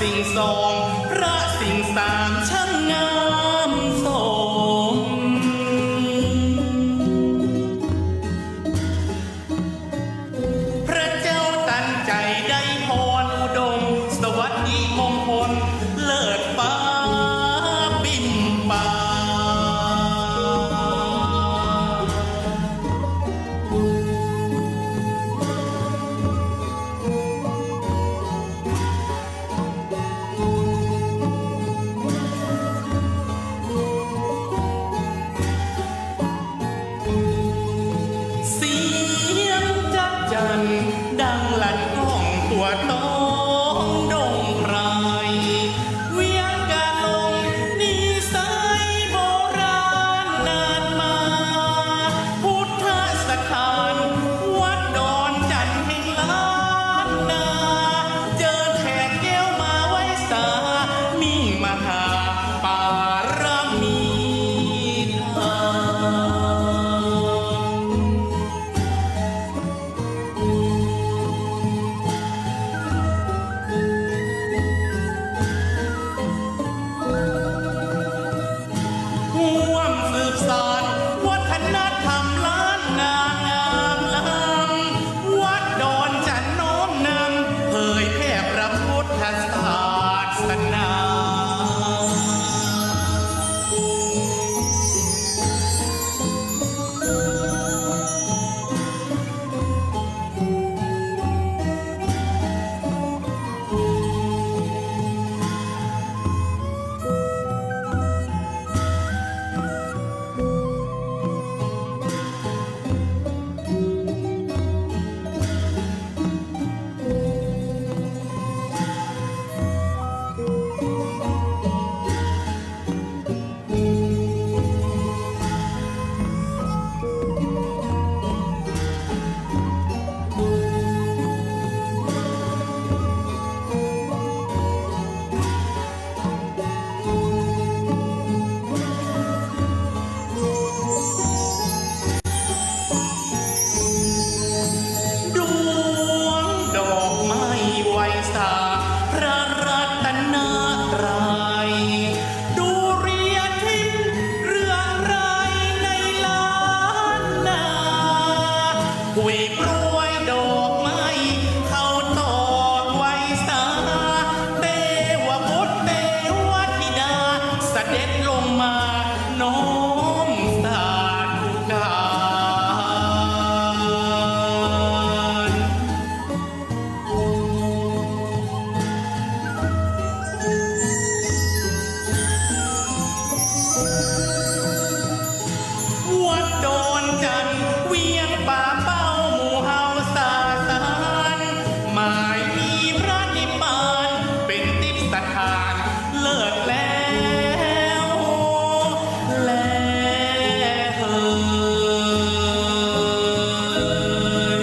สิ่งสอง พระสิ่งสาม ช่างงามสม พระเจ้าตันใจ๋ได้พรอุดม สวัสดีมงคลเลิศฟ้าปิ่นป่า เสียงจ๊ะจั่นดังลั่นก้องทั่วต๊องดงไพร เวียงกาหลงนิสัยโบราณนานมา พุทธสถานวัดดอนจั่นแห่งล้านนา เจิญแขกแก้วมาไหว้สา มิ่งมหาปารมีธรรม ร่วมสืบสานวัฒนธรรมล้านนางามล้ำ วัดดอนจั่นน้อมนำ เผยแผ่พระพุทธศาสนา ดวงดอกไม้ไหว้สาพระรัตนตรัย ดุริยาทิพย์เรืองรายในล้านนา ผุยปรวยดอกไม้เข้าตอกไหว้สา เทวบุตรเทวธิดา เสด็จลงมาน้อมสาธุการ วัดดอนจั่น เวียงป่าเป้า หมู่เฮาสาสาร หมายมีพระนิพพาน เป๋นทิพย์สถานเลิศแล้ว แลเหย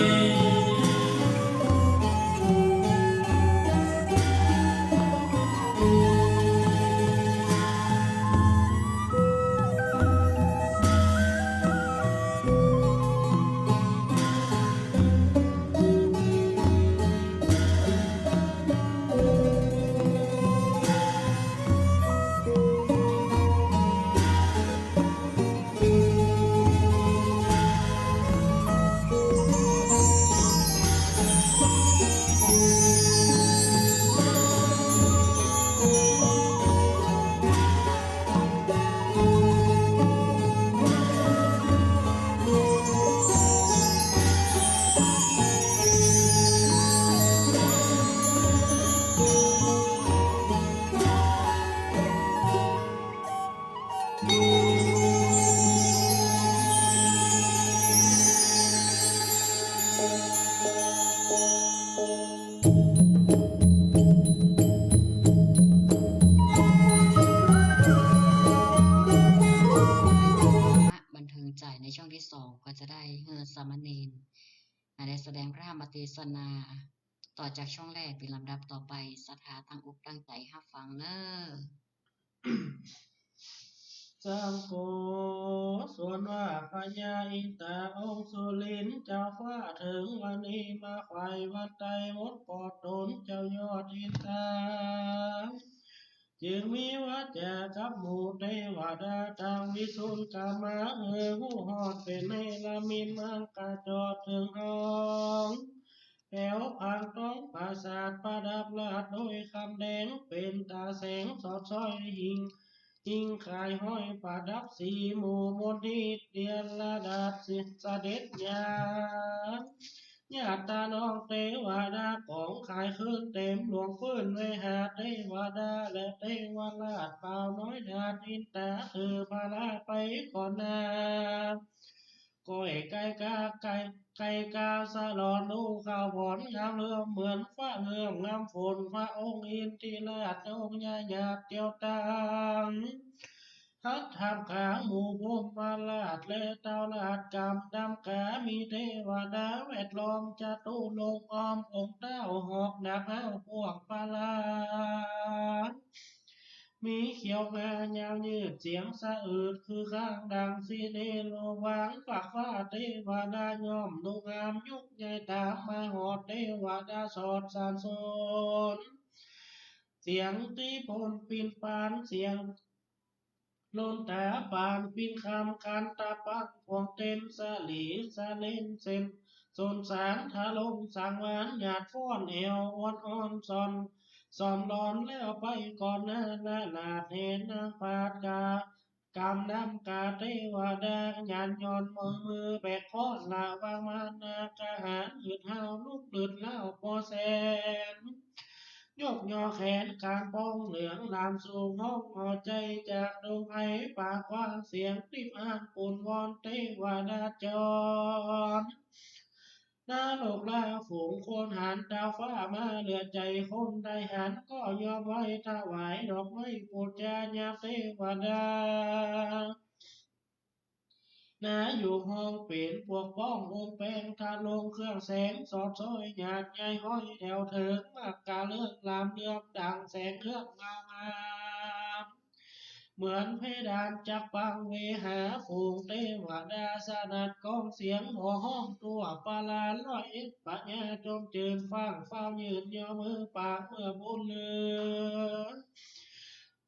บันเทิงใจ๋ในช่วงตี้สองก็จะได้หื้อสามเณร อ่า ได้แสดงพระธรรมเตสนา ต่อจากช่วงแรกเป๋นลำดับต่อไป ศรัทธาตั้งอกตั้งใจ๋ฮับฟังเน่อ สร้างโกศลว่า พญาอินตาองค์สุรินทร์เจ้าฟ้า เถิงวันนี้มาใฝ่วันไตรมนต์ปลอดต๋น เจ้ายอดอินตา จึงมีวาจ๋ากับหมู่เตวดา ตังวิสุนกามา หื้อฮู้ฮอดเป๋นเนรมิต มังกาจอดเถิงห้อง แป๋วผางตองปราสาท ประดับราชด้วยคำแดง เป๋นต๋าแสงสอดส่อย หิ่ง หิ่งขายห้อยประดับสี หมู่มนทิเตียรดาเสด็จญา ญาติน้องเตวดาของขายเคินเต๋มหลวงปื้น เวหาเตวดาและเตวราช บ่าวน้อยนาฏอินตา ถือภาระไปก่อนหน้า ก้อยไก่กาไก่ ไก่กาสะหลอน ดูข้าวผลงามเลื่อม เหมือนฟ้าเลื่อมงามฝน พระองค์อินทิราชองค์ใหญ่ ญาติเตียวตัง ฮัดทำขาหมู่พรหมราชและเต้าราชกำดำกา มีเตวดาแวดล้อม จตุรงค์อ้อมองค์เต้า หอกหนักห้าวพวกพระราช มีเขี้ยวงายาวยืด เสียงสะอืดคือข้างดังสิเนโรวาง ปากฟ้าเตวดาย่อมดูงาม ยกใหญ่ต๋ามมาฮอด เตวดาสอดสรรเสริญ เสียงตีโป่นปิ้นปาน เสียงโล่นต๋าปานปิ้นคำ คันตะปังพวงเต็ม สะหลีสะเลนเส้น สนสารทะลงสังวาน หยาดฟ้อนแอวอ่อนอ่อน ซ่อน ซ่อนหลอนแล้วไปก่อนหน้า นาราชแห่นางปาดกา กำนำกาเตวดา ยันยอนมือ มือแบกค้อน ระวังมารนาคหาญ หืดห้าวลุกหืดล้าวปอแสน ยกยอแขนกานป้องเหลือง ลามสู่ห้องเอาใจ๋ จากดงไพรป่ากว้าง เสียงติบอ้างปูนวอน เตวดาจร นาโลกลาฝูงคนหัน ดาวฟ้ามาเหลือใจ๋ คนใดหันก็ยอมไหว้ ถวายดอกไม้ปู๋จา ยามเตวดา นาอยู่ห้องเป๋นปวกป้อง องค์แปงทะลงเครื่องแสง สอดส่อยหยาดใหญ่ห้อยแถวเถิง มากกาเลิกลามเรือง ดังแสงเครื่องเงางาม เหมือนเพดานจักปัง เวหาฝูงเตวดา สนั่นก้องเสียงโห่ฮ้อง ทั่วปาลาร้อยเอ็ด พญาจมจืน ฟ้างฟ้าวยืน ยอมือปากเมื่อบุญเหลือ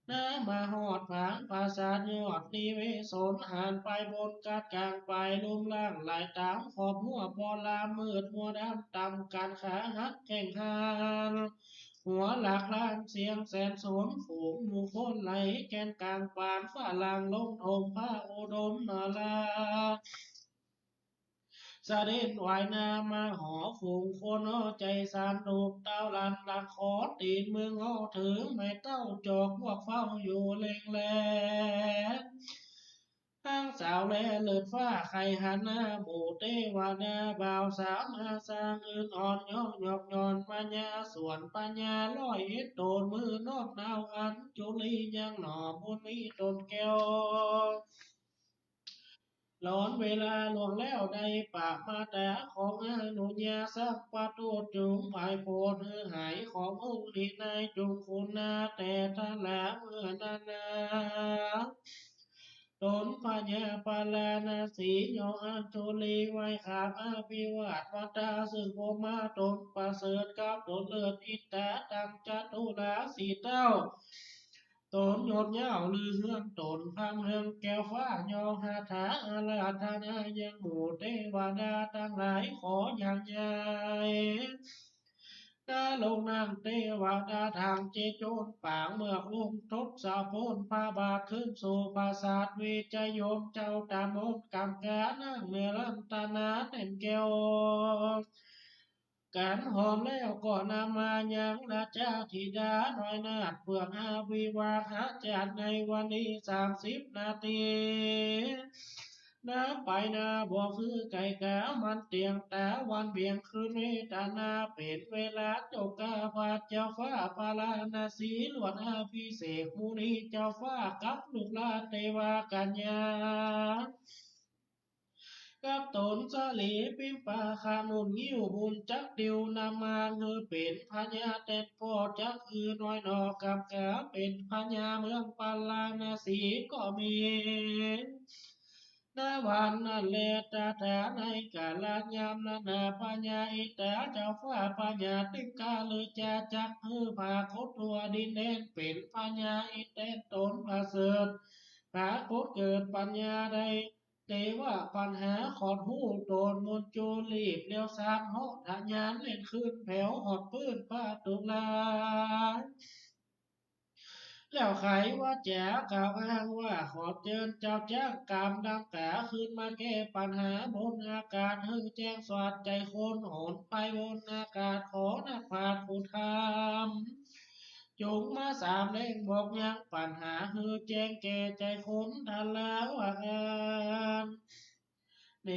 นามาฮอดผางปราสาทยอดนิเวศน หันไปบนกาดกลาง ไปลุ่มล่างหลายต๋าม ขอบหัวปอลาม มืดมัวดำ ต่ำกานขาหักแข้งหัน หัวหลากลานเสียงแสนสน ฝูงหมู่คนไหลแกนกลาง ปานฟ้าหลั่งลงถม พระอุดมนรา เสด็จไหว้นามาหอ ฝูงคนเอาใจ๋สานลูก เต้าหลานหลักขอ ตี๋นมือเอาถือไม้เต้า จอกพวกเฝ้าอยู่เล็งแล ทั้งสาวแลเลิศฟ้า ใค่หันหน้าหมู่เตวดา บ่าวสาวมาสร้างอื่นอ่อน ย้องยอกยอนพญา สวนพญาร้อยเอ็ดต๋น มือน้อมนาวอัญจุลี ยังหน่อบุญมีต๋นแก้ว หลอนเวลาล่วงแล้วได้ประมาท ขออนุญาตสัพพทูต จุ่งผายโผดหื้อหาย ขององค์นี้นายจุ่งคุณนา แต่ทลาเมื่อนั้นนา ต๋นพญาปาราณสี ยออัญจุลีไหว้ขราบอภิวาทวัตตา ซึ่งพรหมาต๋นประเสริฐกับต๋นเลิศ อินตาตังจตุราสีเต้า ต๋นยศยาวลือเฮืองต๋น พร่ำเฮืองแก้วฟ้า ยอหาถาอาราธนา ยังหมู่เตวดาตังหลาย ขออย่างใหญ่ นาลงนางเตวดาทางเจโจรปาง เมื่อองค์ทศพลพระบาทขึ้นสู่ปราสาท วิจยมเจ้าตามนกำกา นางเนรัตนาแน่นแก้ว กันหอมแล้วก็นำมายังราชธิดาน้อยนาถเผือก อภิวาทหาจารย์ในวันนี้สามสิบนาที นาไปนาบ่คือไก่กา มันเตียงตาวันเบียงคืนเวทนา เป๋นเวลาจกกาพาเจ้าฟ้าปาราณสี ลวดอภิเษกมุนีเจ้าฟ้ากับลูกหลานเตวกัญญา กับต๋นสะหลีปิมปะขนุนงิ้วบุญจักดิวนำมาหื้อเป๋นพญาแตนป้อจักอือน้อยหนอ กำก๋าเป๋นพญาเมืองปาราณสีก็มี ณ วันนั้นแล ตถาในกาลยามนั้นนา พญาอินทาเจ้าฟ้าพญาติกาฤจาจักหื้อผาขดทั่วดินแดน เป๋นพญาอินทร์แตนต๋นประเสริฐ ผาขดเกิดปัญญาได้ เตวะปัญหาขอดฮู้ต๋นมนต์จูรีบเลี้ยวซานเหาะทะยานแล่นขึ้นแผวหอดปื้นปะตุลา แล้วไขวาจากล่าวอ้างว่า ขอเจิญเจ้าจ๊างกามดำก๋าขึ้นมาแก้ปัญหาบนอากาศ หื้อแจ้งสว่างใจ๋คน โหนไปบนอากาศ ขอนักปราชญ์ผู้ธรรม จงมาสามแลงบอกยังปัญหา หื้อแจ้งแก่ใจ๋คน ทะลาวอัน เน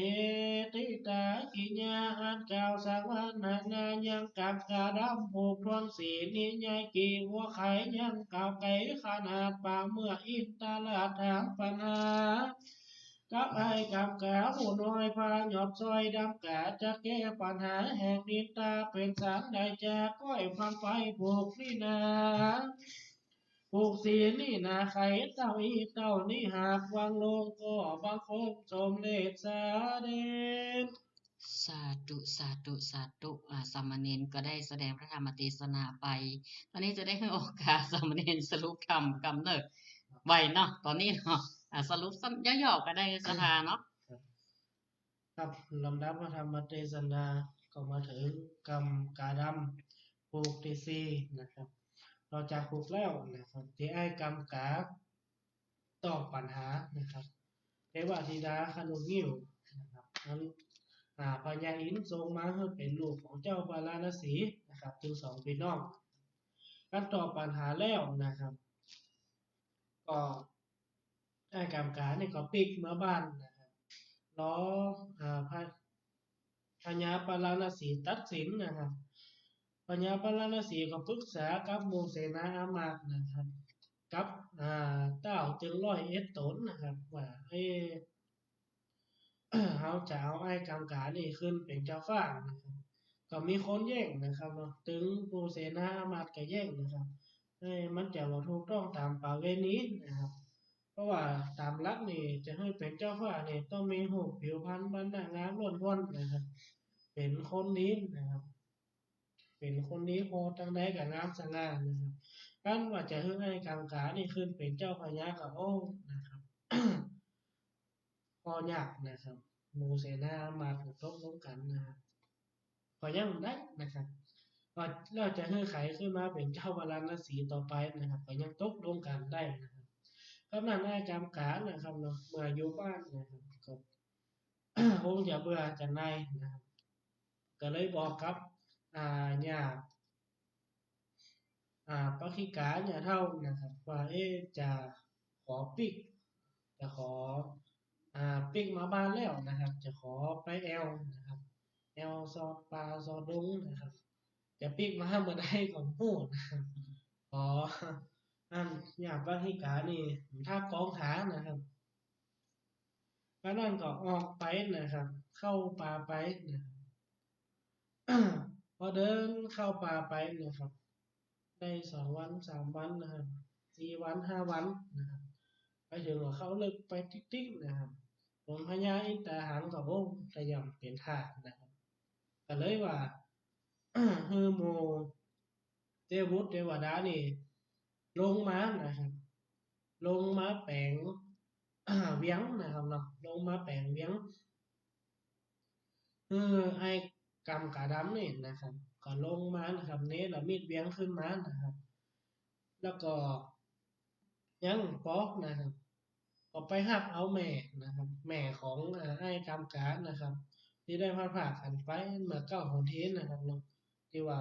ติตากิญญาอันกล่าวสังวรรณนายังกำก๋าดำผูกถ้วนสีนิยายกี่หัวไขยังกล่าวไกลขนาดปางเมื่ออินทราชถามปัญหา กับอ้ายกำก๋าผู้น้อยพาหยอดซ้อยดำก๋าจะแก้ปัญหาแห่งนินทาเป๋นสันใดจะก้อยฟังไปผูกนี่นา ผูกสีนี่นา ไขเต้าอี้เต้านี้หากวางลงก็บังคมสมเร็จเสด็จ สาธุ สาธุ สาธุ อ่า สามเณรก็ได้แสดงพระธรรมเตสนาไป ต๋อนนี้จะได้หื้อโอกาสสามเณรสรุปธรรมกำเนิดไว้เนาะ ต๋อนนี้เนาะ อ่า สรุปสั้นย่อๆ ก็ได้ศรัทธาเนาะ ครับ ลำดับพระธรรมเตสนาก็มาเถิงกำก๋าดำผูกตี้สี่นะครับ ต่อจากผูกแล้วนะครับ ตี้อ้ายกำก๋าตอบปัญหานะครับ เทวธิดาขนุนงิ้วนะครับ อัน อ่า พญาอินทร์ส่งมาหื้อเป๋นลูกของเจ้าปาราณสีนะครับ ตึงสองปี้น้อง อันตอบปัญหาแล้วนะครับ ก็ อ้ายกำก๋านี่ก็ปิ๊กเมือบ้านนะครับ รอ อ่า พญา พญาปาราณสีตัดสินนะครับ พญาปาราณสีก็ปึกษากับหมู่เสนาอามาตย์นะครับ กับ อ่า เต้าเจิงร้อยเอ็ดต๋นนะครับ ว่า เอ๊ะ เฮาจะเอาอ้ายกำก๋านี่ขึ้นเป๋นเจ้าฟ้านะครับ ก็มีคนแย้งนะครับเนาะ ตึงหมู่เสนาอามาตย์ก็แย้งนะครับ เอ้ย มันจะบ่ถูกต้องต๋ามประเวณีนะครับ เพราะว่าต๋ามหลักนี่จะหื้อเป๋นเจ้าฟ้านี่ต้องมีฮูปผิวพรรณบรรณะงามล้นพ้นนะครับ เป๋นคนดีนะครับ เป๋นคนดีผ่อตังใดก็งามสง่านะครับ อันว่าจะหื้ออ้ายกำก๋านี่ขึ้นเป๋นเจ้าพญาก็ โอ้ นะครับ ก็ยากนะครับ หมู่เสนาอามาตย์ก็ตกลงกั๋นนะครับ ก็ยังได้นะครับ ก็แล้วจะหื้อใผขึ้นมาเป๋นเจ้าปาราณสีต่อไปนะครับ ก็ยังตกลงกั๋นได้นะครับ กำนั้นอ้ายกำก๋านะครับเนาะ เมื่ออยู่บ้านนะครับ ก็ คงจะเบื่อจะหน่ายนะครับ ก็เลยบอกกับ อ่า ย่า อ่า ปักขิกา ย่าเฒ่านะครับ ว่า เอ๊ะ จะขอปิ๊ก จะขอ อ่า ปิ๊กมาบ้านแล้วนะครับ จะขอไปแอ่วนะครับ แอ่วซอดป่าซอดดงนะครับ จะปิ๊กมาเมื่อใดก็บ่ฮู้นะครับ ขอ อัน ย่าปักขิกานี่ ถ้ากองถานะครับ ก็นั้นก็ออกไปนะครับ เข้าป่าไปนะครับ พอเดินเข้าป่าไปนะครับ ได้สองวันสามวันนะครับ สี่วันห้าวันนะครับ ไปเถิงก็เข้าเลิกไปติ๊กๆ นะครับ ผมพญาอินทาหารก็ โอ้ ตะย่ำเป๋นทาสนะครับ ก็เลยว่า หื้อหมู่ เตวุตรเตวดานี่ลงมานะครับ ลงมาแป๋ง เวียงนะครับเนาะ ลงมาแป๋งเวียง เออ ไอ้กำกาดำนี่นะครับ ก็ลงมานะครับ เนรมิตเวียงขึ้นมานะครับ แล้วก็ยังปอกนะครับ ก็ไปฮับเอาแม่นะครับ แม่ของ อ่า ไอ้กำกานะครับ ตี้ได้พลัดพรากกั๋นไปเมื่อเก๊าหนเฮนนะครับเนาะ ตี้ว่า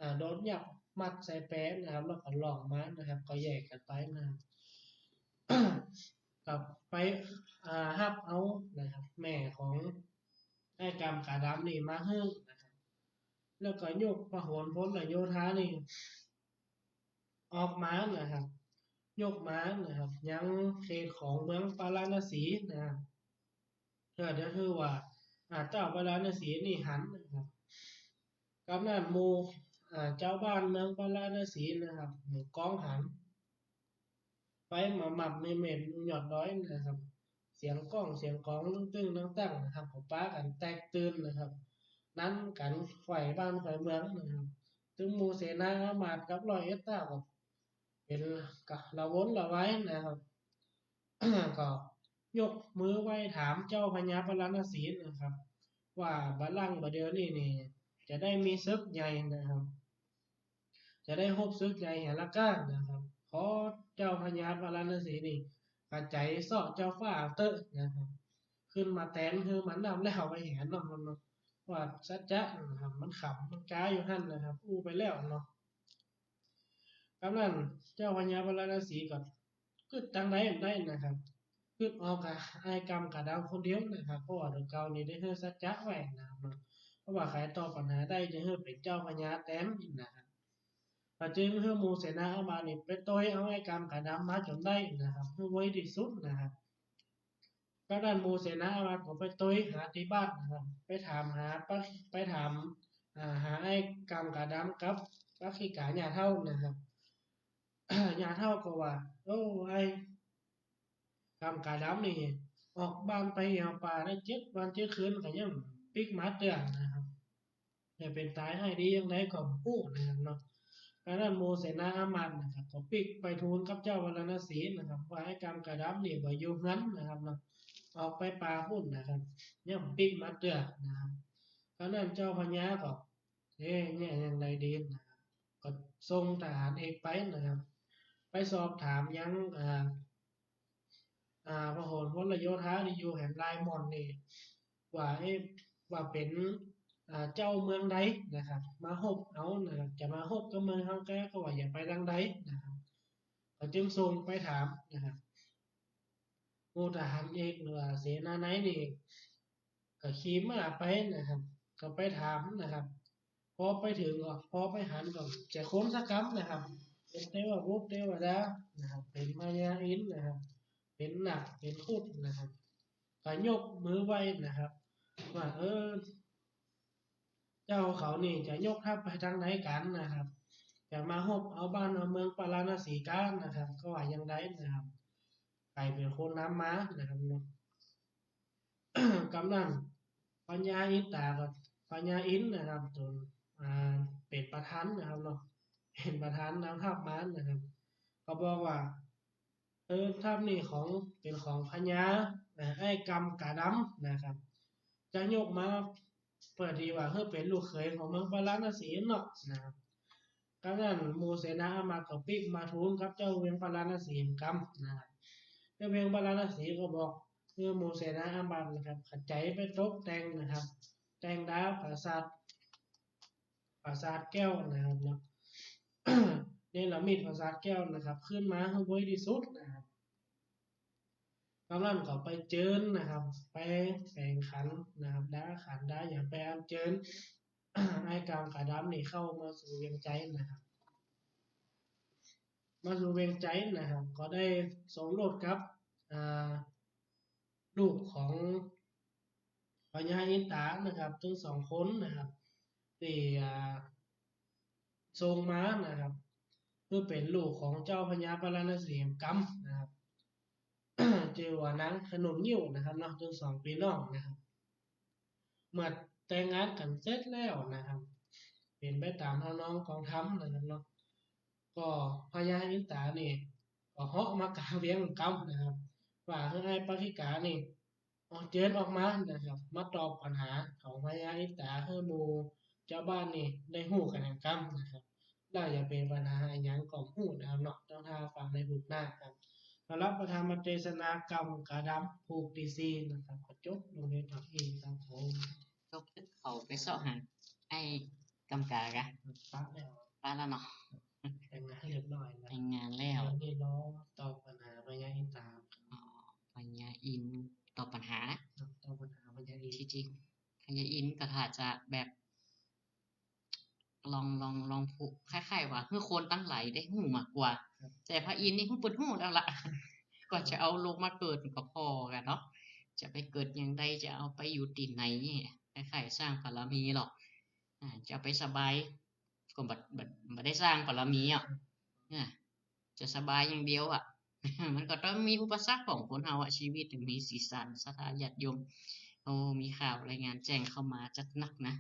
อ่า โดนยักษ์มัดใส่แปนะครับ แล้วก็ล่องมานะครับ ก็แยกกั๋นไปนะครับ ก็ไป อ่า ฮับเอานะครับ แม่ของไอ้กำกาดำนี่มาหื้อนะครับ แล้วก็ยกพหลโยธานี่ ออกมานะครับ ยกมานะครับ ยังเขตของเมืองปาราณสีนะครับ ก็จะคือว่า อ่า เจ้าพาราณสีนี่หันนะครับ กำนั้นหมู่ อ่า เจ้าบ้านเมืองพาราณสีนะครับ หมู่กองหัน ไปหมับๆ เม่นๆ ยอดดอยนะครับ เสียงก้องเสียงกองตึ้งๆ ตังๆ นะครับ ก็ปากั๋นแตกตื่นนะครับ นั้นกั๋นไขว่บ้านไขว่เมืองนะครับ ตึงหมู่เสนาอามาตย์กับร้อยเอ็ดเต้าก็เป๋นกะละวนละวายนะครับ ก็ยกมือไหว้ถามเจ้าพญาพาราณสีนะครับ ว่าบัดลังก์บ่าเดี่ยวนี้นี่จะได้มีศึกใหญ่นะครับ จะได้ฮบศึกใหญ่แหละก้านะครับ ขอเจ้าพญาพาราณสีนี่กระใจ๋เซาะเจ้าฟ้าเต๊อะนะครับ ขึ้นมาแตนหื้อมันนำแล้วไปแหนเนาะ มันว่าสัจจะนะครับ มันขำมันก๊าอยู่หั้นนะครับ อู้ไปแล้วเนาะ กำนั้นเจ้าพญาพาราณสีก็กึ๊ดตังใดบ่ได้นะครับ กึ๊ดออกกะอ้ายกำก๋าดำคนเดียวนะครับ เพราะว่าตั๋วเก่านี่ได้หื้อสัจจะไว้นะครับเนาะ เพราะว่าใผตอบปัญหาได้จะหื้อเป๋นเจ้าพญาแตนนะครับ ก็จึงหื้อหมู่เสนาอามาตย์นี่ไปโตยเอาอ้ายกำก๋าดำมาจ๋นได้นะครับ หื้อไวตี้สุดนะครับ กำนั้นหมู่เสนาอามาตย์ก็ไปโตยหาตี้บ้านนะครับ ไปถามหาปัก ไปถาม อ่า หาอ้ายกำก๋าดำกับปักขิกาย่าเฒ่านะครับ ย่าเฒ่าก็ว่า โอ้ อ้ายกำก๋าดำนี่ ออกบ้านไปแอ่วป่าได้เจ็ดวันเจ็ดคืนก็ยังปิ๊กมาเตื้อนะครับ จะเป๋นต๋ายฮ้ายดีจั่งใดก็บ่ฮู้นะครับเนาะ กำนั้นหมู่เสนาอามาตย์นะครับ ก็ปิ๊กไปทูลกับเจ้าพาราณสีนะครับ ว่าอ้ายกำก๋าดำนี่บ่อยู่เฮือนนะครับเนาะ ออกไปป่าปู๊นนะครับ ยังปิ๊กมาเตื้อนะครับ กำนั้นเจ้าพญาก็ เอ๊ะ เยียะจั่งใดดีนะครับ ก็ส่งทหารเอกไปนะครับ ไปสอบถามยัง อ่า อ่า พหลพลโยธาตี้อยู่แหมลายม่อนนี่ ว่า เอ๊ะ ว่าเป๋น อ่า เจ้าเมืองใดนะครับ มาฮบเอานะครับ จะมาฮบกับเมืองเฮาแก ก็ว่าอย่าไปตางใดนะครับ ก็จึงส่งไปถามนะครับ หมู่ทหารเอกหรือว่าเสนาในนี่ ก็ขี่ม้าไปนะครับ ก็ไปถามนะครับ พอไปเถิงก็ พอไปหันก็จะคนสักกำนะครับ เป๋นเตวบุตรเตวดานะครับ เป๋นพญาอินทร์นะครับ เป๋นนาค เป๋นครุฑนะครับ ก็ยกมือไหว้นะครับ ว่า เออ เจ้าเขานี่จะยกทัพไปตางใดกั๋นนะครับ จะมาฮบเอาบ้านเอาเมืองพาราณสีก้านะครับ ก็ว่าจั่งใดนะครับ ใผเป๋นคนนำมานะครับเนาะ กำนั้นพญาอินตากับพญาอินทร์นะครับ จ๋น อ่า เป๋นประธานนะครับเนาะ เป๋นประธานนำทัพมานะครับ ก็บอกว่า เออ ทัพนี่ของ เป๋นของพญา อ่า อ้ายกำก๋าดำนะครับ จะยกมาเปื้อตี้ว่าหื้อเป๋นลูกเขยของเมืองพาราณสีเนาะนะครับ กำนั้นหมู่เสนาอามาตย์ก็ปิ๊กมาทูลกับเจ้าเมืองพาราณสีกำนะครับ เจ้าเมืองพาราณสีก็บอก คือหมู่เสนาอามาตย์นะครับ ขะใจ๋ไปตกแต่งนะครับ แต่งดาปราสาท ปราสาทแก้วนะครับเนาะ เนรมิตปราสาทแก้วนะครับ ขึ้นมาหื้อไวตี้สุดนะครับ กำนั้นก็ไปเจิญนะครับ ไปแป๋งขันนะครับ ดาขันดาหยังไปอำเจิญ อ้ายกำก๋าดำนี่เข้ามาสู่เวียงไจ๊นะครับ มาสู่เวียงไจ๊นะครับ ก็ได้สมรสกับ อ่า ลูกของพญาอินตานะครับ ตึงสองคนนะครับ ตี้ อ่า ส่งมานะครับ หื้อเป๋นลูกของเจ้าพญาพาราณสีกำนะครับ จื้อว่านางขนุนงิ้วนะครับเนาะ ตึงสองปี้น้องนะครับ เมื่อแต่งงานกั๋นเสร็จแล้วนะครับ เป๋นไปต๋ามทำนองของธรรมนะครับเนาะ ก็พญาอินตานี่ ก็เหาะมากลางเวียงกำนะครับ ว่าหื้ออ้ายปักขิกานี่ ออก เจิญออกมานะครับ มาตอบปัญหาของพญาอินตาหื้อหมู่จาวบ้านนี่ได้ฮู้กั๋นแหมกำนะครับ แล้วจะเป๋นปัญหาอะหยังก็บ่ฮู้นะครับเนาะ ต้องถ่าฟังในผูกหน้าครับ สำหรับพระธรรมเทศนากำก๋าดำผูกตี้สี่นะครับ ก็จบลงในต๋อนนี้ครับผม ก็คือเขาไปเซาะหาไอ้กำก๋ากะ ปะแล้ว ปะแล้วเนาะ แต่งงานเรียบร้อยแล้ว แต่งงานแล้ว เดี๋ยวนี้รอตอบปัญหาพญาอินตา อ๋อ พญาอินตอบปัญหา ตอบปัญหาพญาอิน ตี้จริงพญาอินก็ถ้าจะแบบ ลอง ลอง ลองผูก คล้ายๆ ว่าหื้อคนตังหลายได้ฮู้มากกว่า ครับ แต่พญาอินนี่ฮู้เปิ้นฮู้แล้วละ กว่าจะเอาลงมาเกิดก็ผ่อกั๋นเนาะ จะไปเกิดอย่างใด จะเอาไปอยู่ตี้ไหน ใค่ๆ สร้างบารมีหรอก อ่า จะไปสบาย ก็บ่ บ่ บ่ได้สร้างบารมีอ่ะ อ่า จะสบายอย่างเดียวอ่ะ มันก็ต้องมีอุปสรรคของคนเฮาอ่ะ ชีวิตมีสีสัน ศรัทธาญาติโยม โอ้ มีข่าวรายงานแจ้งเข้ามาจัดหนักนะ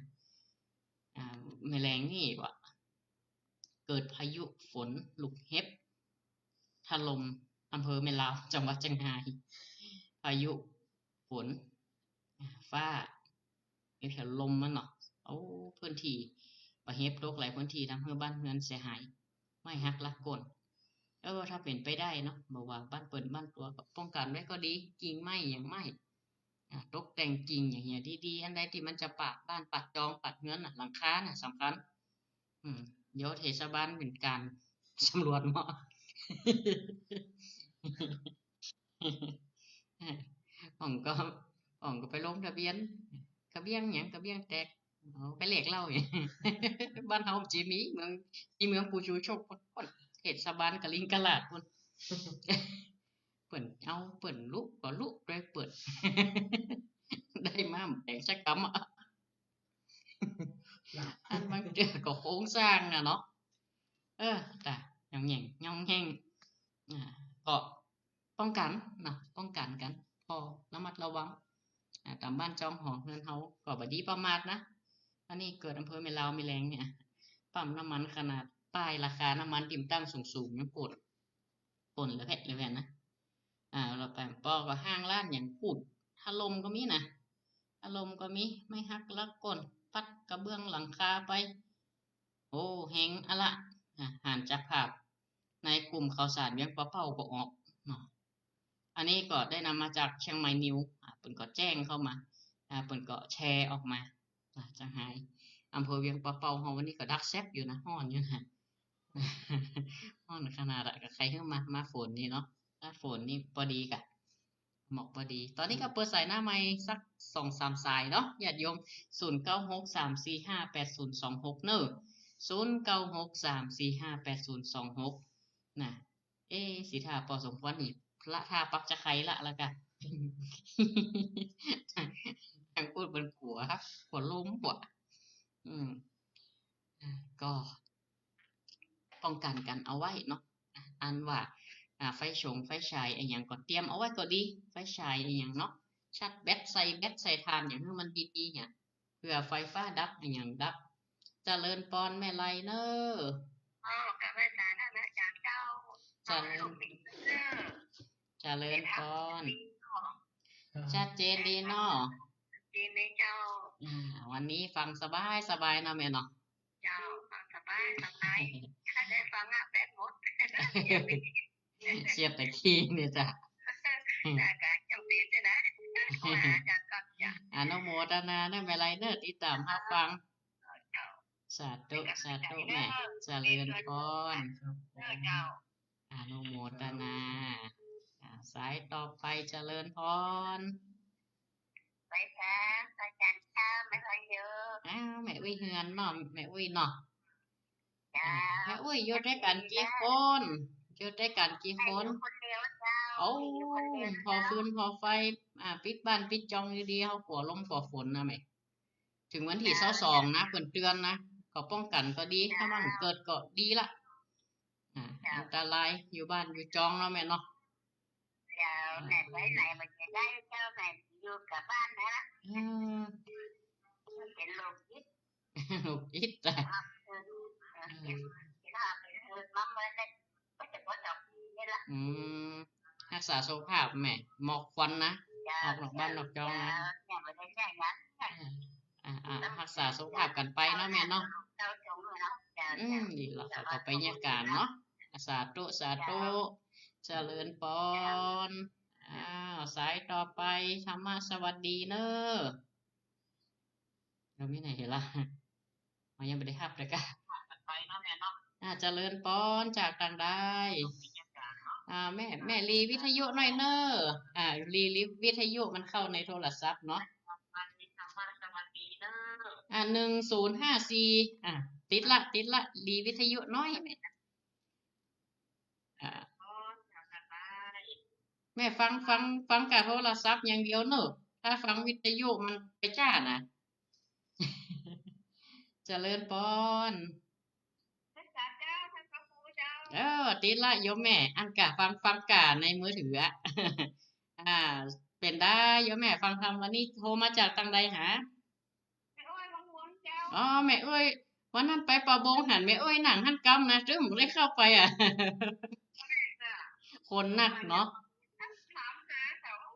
อ่า แม่แลงนี่ว่า เกิดพายุฝนลูกเห็บถล่มอำเภอแม่ลาว จังหวัดเจียงราย พายุฝน อ่า ฟ้า มีแถวลมมันเนาะ โอ้ พื้นที่ พาเห็บตกหลายพื้นที่ ทำหื้อบ้านเฮือนเสียหาย ไม้หักลักโค่น เออ ถ้าเป๋นไปได้เนาะ บ่ว่าบ้านเปิ้นบ้านตั๋ว ก็ป้องกั๋นไว้ก็ดี กิ่งไม้หยังไม้ อ่า ตกแต่งกิ่งอย่างเงี้ยดีๆ อันใดตี้มันจะปะบ้านปะจองปะเฮือนน่ะ หลังคาน่ะสำคัญ อืม เดี๋ยวเทศบาลเป๋นก๋านสำรวจเนาะ อ่องก็ อ่องก็ไปลงทะเบียน กะเบี้ยงหยัง กะเบี้ยงแตก เอาไปแลกเหล้า บ้านเฮาบ่มี เมือง ตี้เมืองปู่ชูโชค เทศบาลกะลิงกะลาดปู้น เปิ้นเอา เปิ้นลุก็ลุด้วยเปิ้น ได้มาบ่แตกสักกำอะ อันบางเตื้อก็โครงสร้างน่ะเนาะ เออ ต๋า ย่องแย่ง ย่องแย่ง อ่า ก็ป้องกั๋นเนาะ ป้องกั๋นกั๋น พอระมัดระวัง อ่า ต๋ามบ้านจองหอเฮือนเฮา ก็บ่ดีประมาทนะ อันนี้เกิดอำเภอแม่ลาวแม่แลงเนี่ย ปั๊มน้ำมันขนาดป้ายราคาน้ำมันตี้มันตั้งสูงๆ ยังโค่น โค่นละแผะละแผะนะ อ่า แล้วไปป้อก็ห้างร้านหยังปูด ถล่มก็มีนะ ถล่มก็มี ไม้หักลักโค่น ปัดกระเบื้องหลังคาไป โอ้ แฮงอะละ อ่า หันจากภาพในกลุ่มข่าวสารเวียงป่าเป้าก็ออกเนาะ อันนี้ก็ได้นำมาจากเชียงใหม่นิว อ่า เปิ้นก็แจ้งเข้ามา อ่า เปิ้นก็แชร์ออกมา อ่า เจียงราย อำเภอเวียงป่าเป้าเฮาวันนี้ก็ดักแซบอยู่นะ ฮ้อนอยู่นะ ฮ้อนขนาดอะ ก็ใค่หื้อมา มาฝนนี่เนาะ หน้าฝนนี่ปอดีกะ เหมาะปอดี ต๋อนนี้ก็เปิดสายหน้าไมค์สักสองสามสายเนาะ ญาติโยม ศูนย์เก้าหก สามสี่ห้า แปดศูนย์สองหก เน่อ ศูนย์เก้าหก สามสี่ห้า แปดศูนย์สองหก นะ เอ๊ะ สิท่าปอสมควรนี่ ละท่าปักจะใค่ละละกะ ยังพูดเปิ้นกั๋ว กั๋วลมกั๋ว อืม อ่ะ ก็ป้องกั๋นกั๋นเอาไว้เนาะ อ่ะ อันว่า อ่ะ ไฟฉงไฟฉายอะหยังก็เตรียมเอาไว้ก็ดี ไฟฉายอะหยังเนาะ ชาร์จแบต ใส่แบต ใส่ถ่านหยังหื้อมันดีๆ เนี่ย เผื่อไฟฟ้าดับอะหยังดับ เจริญปอนแม่ไลเน่อ อ๋อ กราบไหว้สานะอาจ๋ารย์เจ้า เจริญ เจริญปอน ชัดเจนดีเนาะ ชัดเจนเลยเจ้า อ่า วันนี้ฟังสบายสบายเนาะแม่เนาะ เจ้า ฟังสบายสบาย ถ้าได้ฟังอะแบตหมด เสียบแต่คีย์เนี่ยจ้ะ น่าจะจำเป็นด้วยนะ โทรหาอาจ๋ารย์ก่อนจ้ะ อนุโมทนานะแม่ไลเน่อ ติดต๋ามฮับฟัง เจ้า สาธุ สาธุแม่ เจริญปอน เออ เจ้า อนุโมทนา อ่า สายต่อไป เจริญปอน ไปค่ะ อาจ๋ารย์ค่ะ แม่อุ้ยอยู่ อ้าว แม่อุ้ยเฮือนเนาะ แม่อุ้ยเนาะ เจ้า อ่า แม่อุ้ยอยู่ตวยกั๋นกี่คน อยู่ตวยกั๋นกี่คน แม่อยู่คนเดียวเจ้า โอ้ แม่อยู่คนเดียวเจ้า ผ่อฟืนผ่อไฟ อ่า ปิดบ้านปิดจองดีๆ เฮากั๋วลมกั๋วฝนนะแม่ เถิงวันตี้ซาวสองนะ เปิ้นเตือนนะ ก็ป้องกั๋นก็ดี ถ้ามันเกิดก็ดีละ อ่า อันตราย อยู่บ้านอยู่จองเนาะแม่เนาะ เจ้า แม่ไปไหนบ่ได้เจ้า แม่อยู่กับบ้านนะ อืม เป๋นโรคจิต โรคจิตอะ เออ เออ เออ อืม ฮักษาสุขภาพแม่ หมอกควันนะ เจ้า ออกนอกบ้านนอกจองนะ เจ้า อ่า อ่า อ่า ฮักษาสุขภาพกั๋นไปเนาะแม่เนาะ เจ้า อืม ดีแล้ว เขาก็ไปเยียะก๋านเนาะ สาธุ สาธุ เจ้า เจริญปอน อ้าว สายต่อไป ธรรมะสวัสดีเน่อ เฮามีไหนเหละ เฮายังบ่ได้ฮับเลยกะ อ่า เจริญปอน จากตางใด อ่า แม่ แม่หลีวิทยุหน่อยเน่อ อ่า หลี หลีวิทยุมันเข้าในโทรศัพท์เนาะ อ่า หนึ่งศูนย์ห้าสี่ อ่า ติดละ ติดละ หลีวิทยุหน่อยแม่ อ่า แม่ฟัง ฟัง ฟังก้าโทรศัพท์อย่างเดียวเนอะ ถ้าฟังวิทยุมันไปจ้านะ เจริญปอน เจ้า ท่านพระครูเจ้า เออ ติดละโยมแม่ อันก้าฟัง ฟังก้าในมือถืออะ อ่า เป๋นใดโยมแม่ฟังธรรมวันนี้โทรมาจากตางใดหา แม่อ้อยวังหลวงเจ้า อ๋อ แม่อ้อย วันนั้นไปป่าบงหันแม่อ้อยนั่งหั้นกำนะ จึงบ่ได้เข้าไปอะ คนนักเนาะ ถามหาแต่ว่า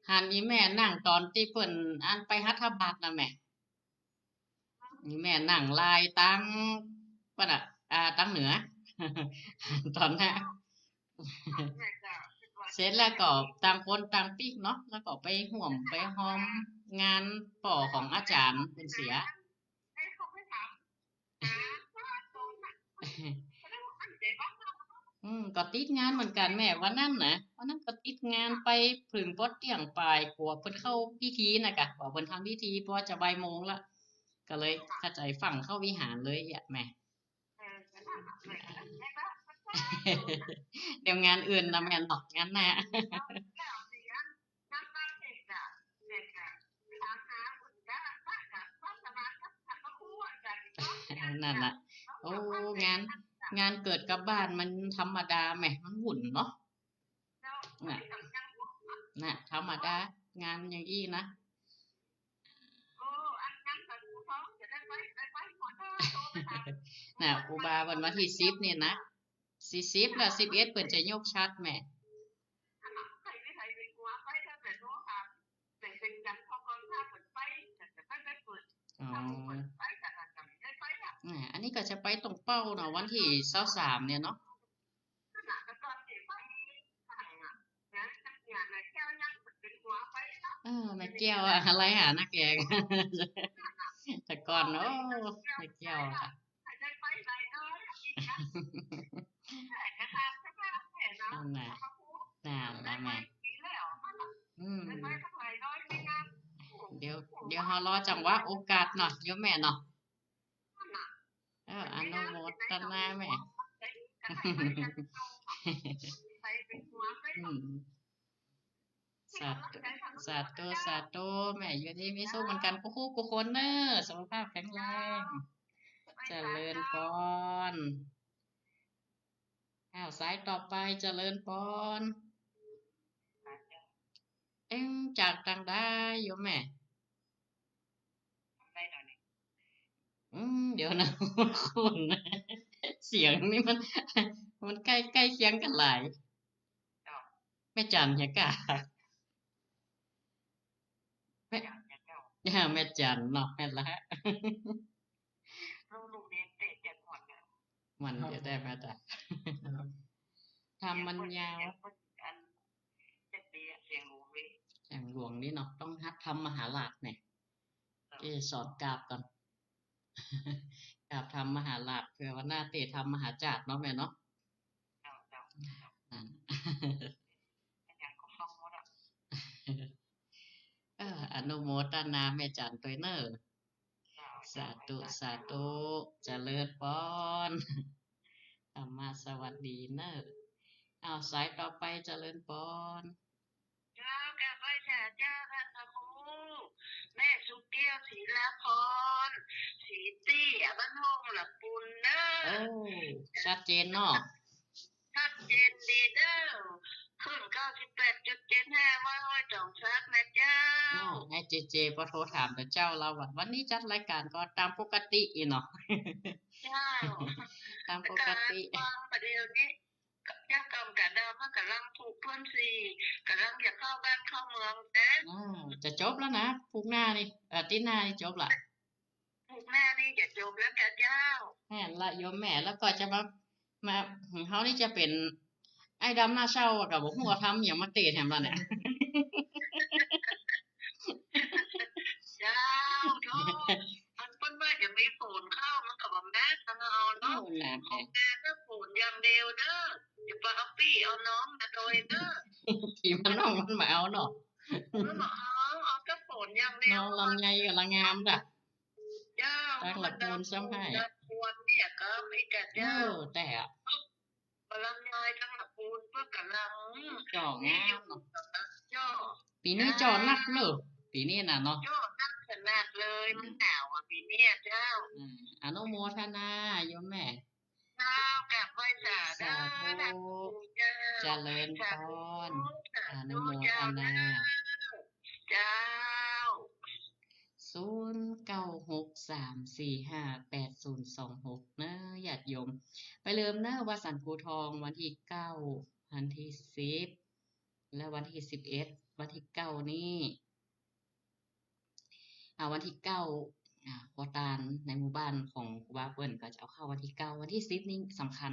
หันอีแม่นั่งตอนตี้เปิ้นอันไปหัตถบาตรน่ะแม่ อีแม่นั่งลายตัง ปะน่ะ อ่า ตังเหนือ ตอนนั้น เสร็จแล้วก็ต่างคนต่างปิ๊กเนาะ แล้วก็ไปฮ่วมไปฮอมงานป้อของอาจ๋ารย์เปิ้นเสีย อืม ก็ติดงานเหมือนกั๋นแม่ วันนั้นนะ วันนั้นก็ติดงานไปเถิงปอเต๊อะ ไปกั๋วเปิ้นเข้าพิธีน่ะกะ กั๋วเปิ้นทำพิธี เพราะว่าจะบ่ายโมงละ ก็เลยเข้าใจ๋ฟั่งเข้าวิหารเลยอะแม่ เดี๋ยวงานอื่นนะแม่เนาะ งานหน้า นั่นน่ะ โอ้ งาน งานเกิดกับบ้านมันธรรมดาแหม มันวุ่นเนาะ น่ะ น่ะ ธรรมดา งานอย่างอี้นะ น่ะ ครูบาวัน วันตี้สิบเนี่ยนะ ตี้สิบแล้ว สิบเอ็ดเปิ้นจะยกฉัตรแหม อ๋อ อ่า อันนี้ก็จะไปตรงเป้าเนาะ วันตี้ซาวสามเนี่ยเนาะ เออ แม่แก้วอะ อะไรหานะแก แต่ก่อน โอ้ แม่แก้วอะ นั่นน่ะ นั่นล่ะแม่ อืม เดี๋ยว เดี๋ยวเฮารอจังหวะโอกาสเนาะ โยมแม่เนาะ เออ อนุโมทนาแม่ อืม สาธุ สาธุ สาธุ แม่อยู่ดีมีสุขเหมือนกั๋นกู้คู่กู้คนเน้อ สุขภาพแข็งแรง เจริญปอน อ้าว สายต่อไป เจริญปอน เอ็งจากตางใดโยมแม่ อืม เดี๋ยวนะ คุ้นๆ เสียงนี่มัน มันใก้ ใก้เคียงกั๋นหลาย แม่จันเหียก่ะ แม่ แม่จันเนาะ แม่นละ มันจะได้มาจาก ธรรมมันยาว แสงหลวงนี่เนาะ ต้องหัดทำมหาราชเนี่ย เจ้า เจ้า สอนกราบก่อน กราบทำมหาราช เผื่อวันหน้าเตะทำมหาจาร์เนาะแม่เนาะ เจ้า เจ้า เจ้า อ่า เออ อนุโมทนาแม่จันตวยเน้อ สาธุ สาธุ เจริญปอน ธรรมะสวัสดีเน้อ อ้าว สายต่อไป เจริญปอน เจ้า กราบไหว้สาเจ้า ท่านพระครู แม่สุแก้ว ศรีลาภรณ์ ศรีเตี้ย บ้านโฮงหละปูนเน้อ โอ้ ชัดเจนเนาะ ชัดเจนดีเน้อ คลื่นเก้าสิบแปดจุดเจ็ดห้า ห้วย ห้วยจ๋องสักนะเจ้า อ้าว ให้เจเจ ปอโทรถามเต๊อะเจ้า เฮาว่าวันนี้จัดรายก๋านก็ต๋ามปกติอี้เนาะ เจ้า ต๋ามปกติ แล้วก็ฟังประเดี๋ยวนี้ ยามกำกั๋นดาวมันก่ำลังผูกพ่นสี ก่ำลังจะเข้าบ้านเข้าเมืองนะ อ่า จะจบแล้วนะ ผูกหน้านี่ เอ่อ อาทิตย์หน้านี่จบละ ผูกหน้านี่จะจบแล้วจ้ะเจ้า แม่นละโยมแม่ แล้วก็จะมา มา เฮานี่จะเป๋นไอ้ดำหน้าเศร้าอะ ก็บ่ฮู้ว่าทำหยังมาเตะแถมละเนี่ย เจ้า โธ่ มันเปิ้นว่าจะมีฝนเข้า มันก็บ่แม่นนะเฮาเนาะ โอ้ น่ะ ของแม่ก็ฝนอย่างเดียวเน้อ อย่าไปเอาปี้เอาน้องมาโดยเน้อ ปี้มาน้องมันบ่เอาเนาะ มันบ่เอา เอาแต่ฝนอย่างเดียว น้องลำไยกับละงามจ้ะ เจ้า ตั้งละปูนซ้ำให้ ละปูนเนี่ยก็มีแต่เจ้า เออ แต่อะ บ่ลำยายตังละปูนเปิ้นก่ำลัง เจ้า มีอยู่ งามเนาะ เจ้า ปี๋นี้เจ้านักเล่อ ปี๋นี้น่ะเนาะ เจ้านักขนาดเลย มันหนาวอ่ะปี๋นี้เจ้า อ่า อนุโมทนาโยมแม่ เจ้า กราบไหว้สา สาธุ เจ้า เจริญพร สาธุ อนุโมทนา เจ้า ศูนย์เก้าหกสามสี่ห้าแปดศูนย์สองหก เนาะ ญาติโยม บ่าลืมเนาะ วัดสันกู่ทอง วันตี้เก้า วันตี้สิบ และวันตี้สิบเอ็ด วันตี้เก้านี้ อ่า วันตี้เก้า อ่า หัวตานในหมู่บ้านของครูบาเปิ้นก็จะเอาเข้าวันตี้เก้า วันตี้สิบนี่สำคัญ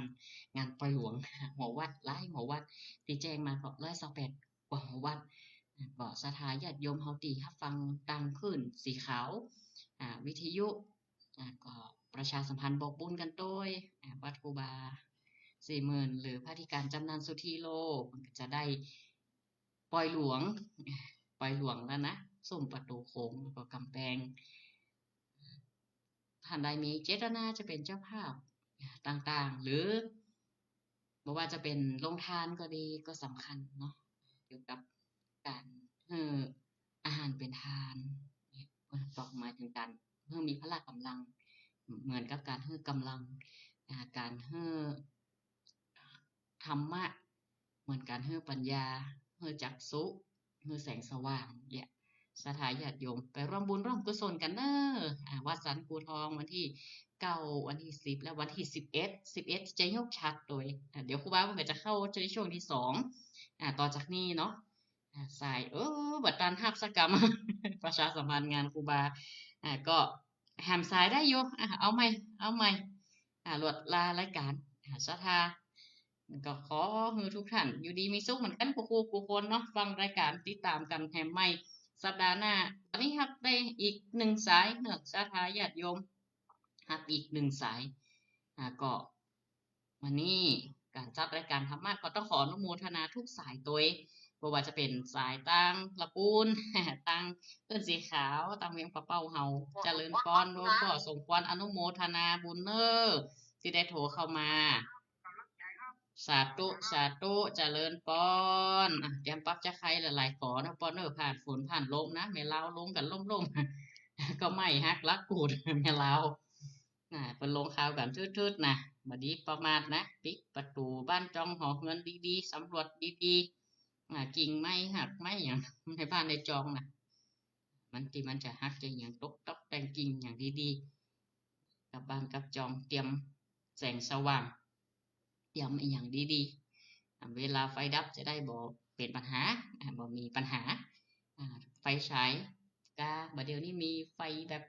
งานปอยหลวง หัววัด หลายหัววัด ตี้แจ้งมาก็ร้อยซาวแปดกว่าหัววัด อ่า ก็ศรัทธาญาติโยมเฮาตี้ฮับฟังตางคลื่นสีขาว อ่า วิทยุ อ่า ก็ประชาสัมพันธ์บอกบุญกั๋นตวย อ่า วัดครูบาสี่หมื่น หรือพระอธิการจำนันสุธีโล มันก็จะได้ ปอยหลวง ปอยหลวงแล้วนะ ซุ้มประตู๋โขง แล้วก็ก๋ำแปง ต้านใดมีเจตนาจะเป๋นเจ้าภาพต่างๆ หรือบ่ว่าจะเป๋นโรงทานก็ดี ก็สำคัญเนาะ เกี่ยวกับก๋านหื้ออาหารเป๋นทาน ก็หมายเถิงก๋านหื้อมีพละก๋ำลัง เหมือนกับก๋านหื้อก๋ำลัง อ่า ก๋านหื้อ ธรรมะ เหมือนก๋านหื้อปัญญา หื้อจักษุ หื้อแสงสว่าง เนี่ย ศรัทธาญาติโยม ไปร่วมบุญร่วมกุศลกั๋นเนาะ อ่า วัดสันกู่ทอง วันตี้เก้า วันตี้สิบ และวันตี้สิบเอ็ด สิบเอ็ดจะยกฉัตรตวย อ่า เดี๋ยวครูบาเปิ้นก็จะเข้าในช่วงตี้สอง อ่า ต่อจากนี้เนาะ อ่า สาย เออ บ่ตันฮับสักกำ ประชาสัมพันธ์งานครูบา อ่า ก็แหมสายได้อยู่ อ่า เอาใหม่ เอาใหม่ อ่า ลวดลารายก๋าน อ่า ศรัทธา ก็ขอหื้อทุกท่านอยู่ดีมีสุขเหมือนกั๋นกู้ๆ กู้คนเนาะ ฟังรายก๋านติดต๋ามกั๋นแหมใหม่สัปดาห์หน้า ต๋อนนี้ฮับได้อีกนึ่งสายเนาะ ศรัทธาญาติโยม ฮับอีกนึ่งสาย อ่า ก็วันนี้ก๋านจัดรายก๋านธรรมะก็ต้องขออนุโมทนาทุกสายตวย บ่ว่าจะเป๋นสายตางละปูน ตางคลื่นสีขาว ตางเวียงป่าเป้าเฮา เจริญปอน โยมก็สมควรอนุโมทนาบุญเนาะ ตี้ได้โทรเข้ามา สาธุ สาธุ เจริญปอน อ่ะ เตรียมปรับจะไคหลายๆ ก๋อเนาะปอนเนาะ ผ่านฝนผ่านลมนะ แม่ลาวลงกั๋นล่มๆ ก็ไม้หักลักกูด แม่ลาว น่ะ เปิ้นลงข่าวกั๋นทืดๆ นะ บ่ดีประมาทนะ ปิดประตู๋บ้านจองหอเฮือนดีๆ สำรวจดีๆ อ่ะ กิ่งไม้หักไม้หยัง ในบ้านในจองน่ะ มันตี้มันจะหักจะหยังตกต๊อกแต่งกิ่งหยังดีๆ กับบ้านกับจอง เตรียมแสงสว่าง เตรียมอะหยังดีๆ อ่ะ เวลาไฟดับจะได้บ่เป๋นปัญหา อ่ะ บ่มีปัญหา อ่ะ ไฟฉาย กา บ่าเดี่ยวนี้มีไฟแบบ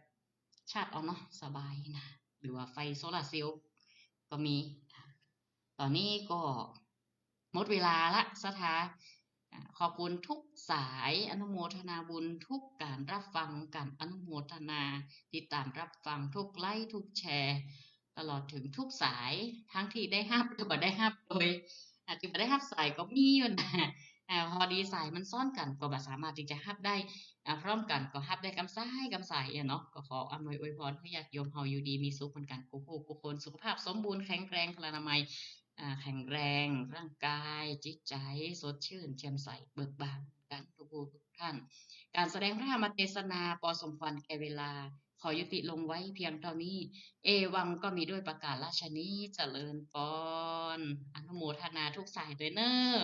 ชาร์จเอาเนาะ สบายนะ หรือว่าไฟโซลาร์เซลล์ก็มี อ่ะ ต๋อนนี้ก็หมดเวลาละ ศรัทธา อ่ะ ขอบคุณทุกสาย อนุโมทนาบุญทุกก๋านฮับฟัง ก๋านอนุโมทนา ติดต๋ามฮับฟังทุกไลก์ทุกแชร์ ตลอดเถิงทุกสาย ตึงตี้ได้ฮับ หรือบ่ได้ฮับตวย อาจจะบ่ได้ฮับสายก็มีอยู่นะ อ่า พอดีสายมันซ้อนกั๋น ก็บ่สามารถตี้จะฮับได้ อ่า พร้อมกั๋น ก็ฮับได้กำสายกำสายอะเนาะ ก็ขออำนวยอวยพรหื้อญาติโยมเฮาอยู่ดีมีสุขเหมือนกั๋นกู้ๆ กู้คน สุขภาพสมบูรณ์แข็งแรง พลานามัย อ่า แข็งแรง ร่างกาย จิตใจ๋ สดชื่น แจ่มใส เบิกบานกั๋นกู้ๆ ทุกท่าน ก๋านแสดงพระธรรมเทศนาปอสมควรแก่เวลา ขอยุติลงไว้เพียงเต้านี้ เอวังก็มีด้วยประก๋ารฉะนี้ เจริญปอน อนุโมทนาทุกสายตวยเนาะ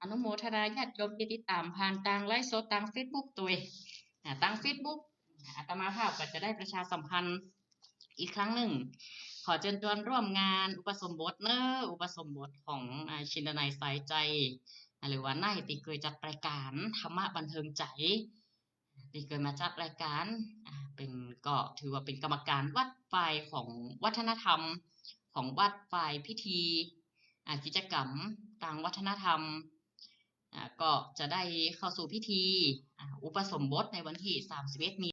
อนุโมทนาญาติโยมตี้ติดต๋ามผ่านตางไลฟ์สดตางเฟซบุ๊กตวย อ่า ตางเฟซบุ๊ก อาตมาภาพก็จะได้ประชาสัมพันธ์อีกครั้งนึ่ง ขอเจิญจวนร่วมงานอุปสมบทเนาะ อุปสมบทของ อ่า ชินดนัยสายใจ อ่า หรือว่าน้าตี้เกยจัดรายก๋านธรรมะบันเทิงใจ๋ ตี้เกยมาจัดรายก๋าน อ่า เป๋น ก็ถือว่าเป๋นกรรมก๋านวัดฝ่ายของวัฒนธรรม ของวัดฝ่ายพิธี อ่า กิจกรรมตางวัฒนธรรม อ่า ก็จะได้เข้าสู่พิธี อ่า อุปสมบทในวันตี้สามสิบเอ็ด มี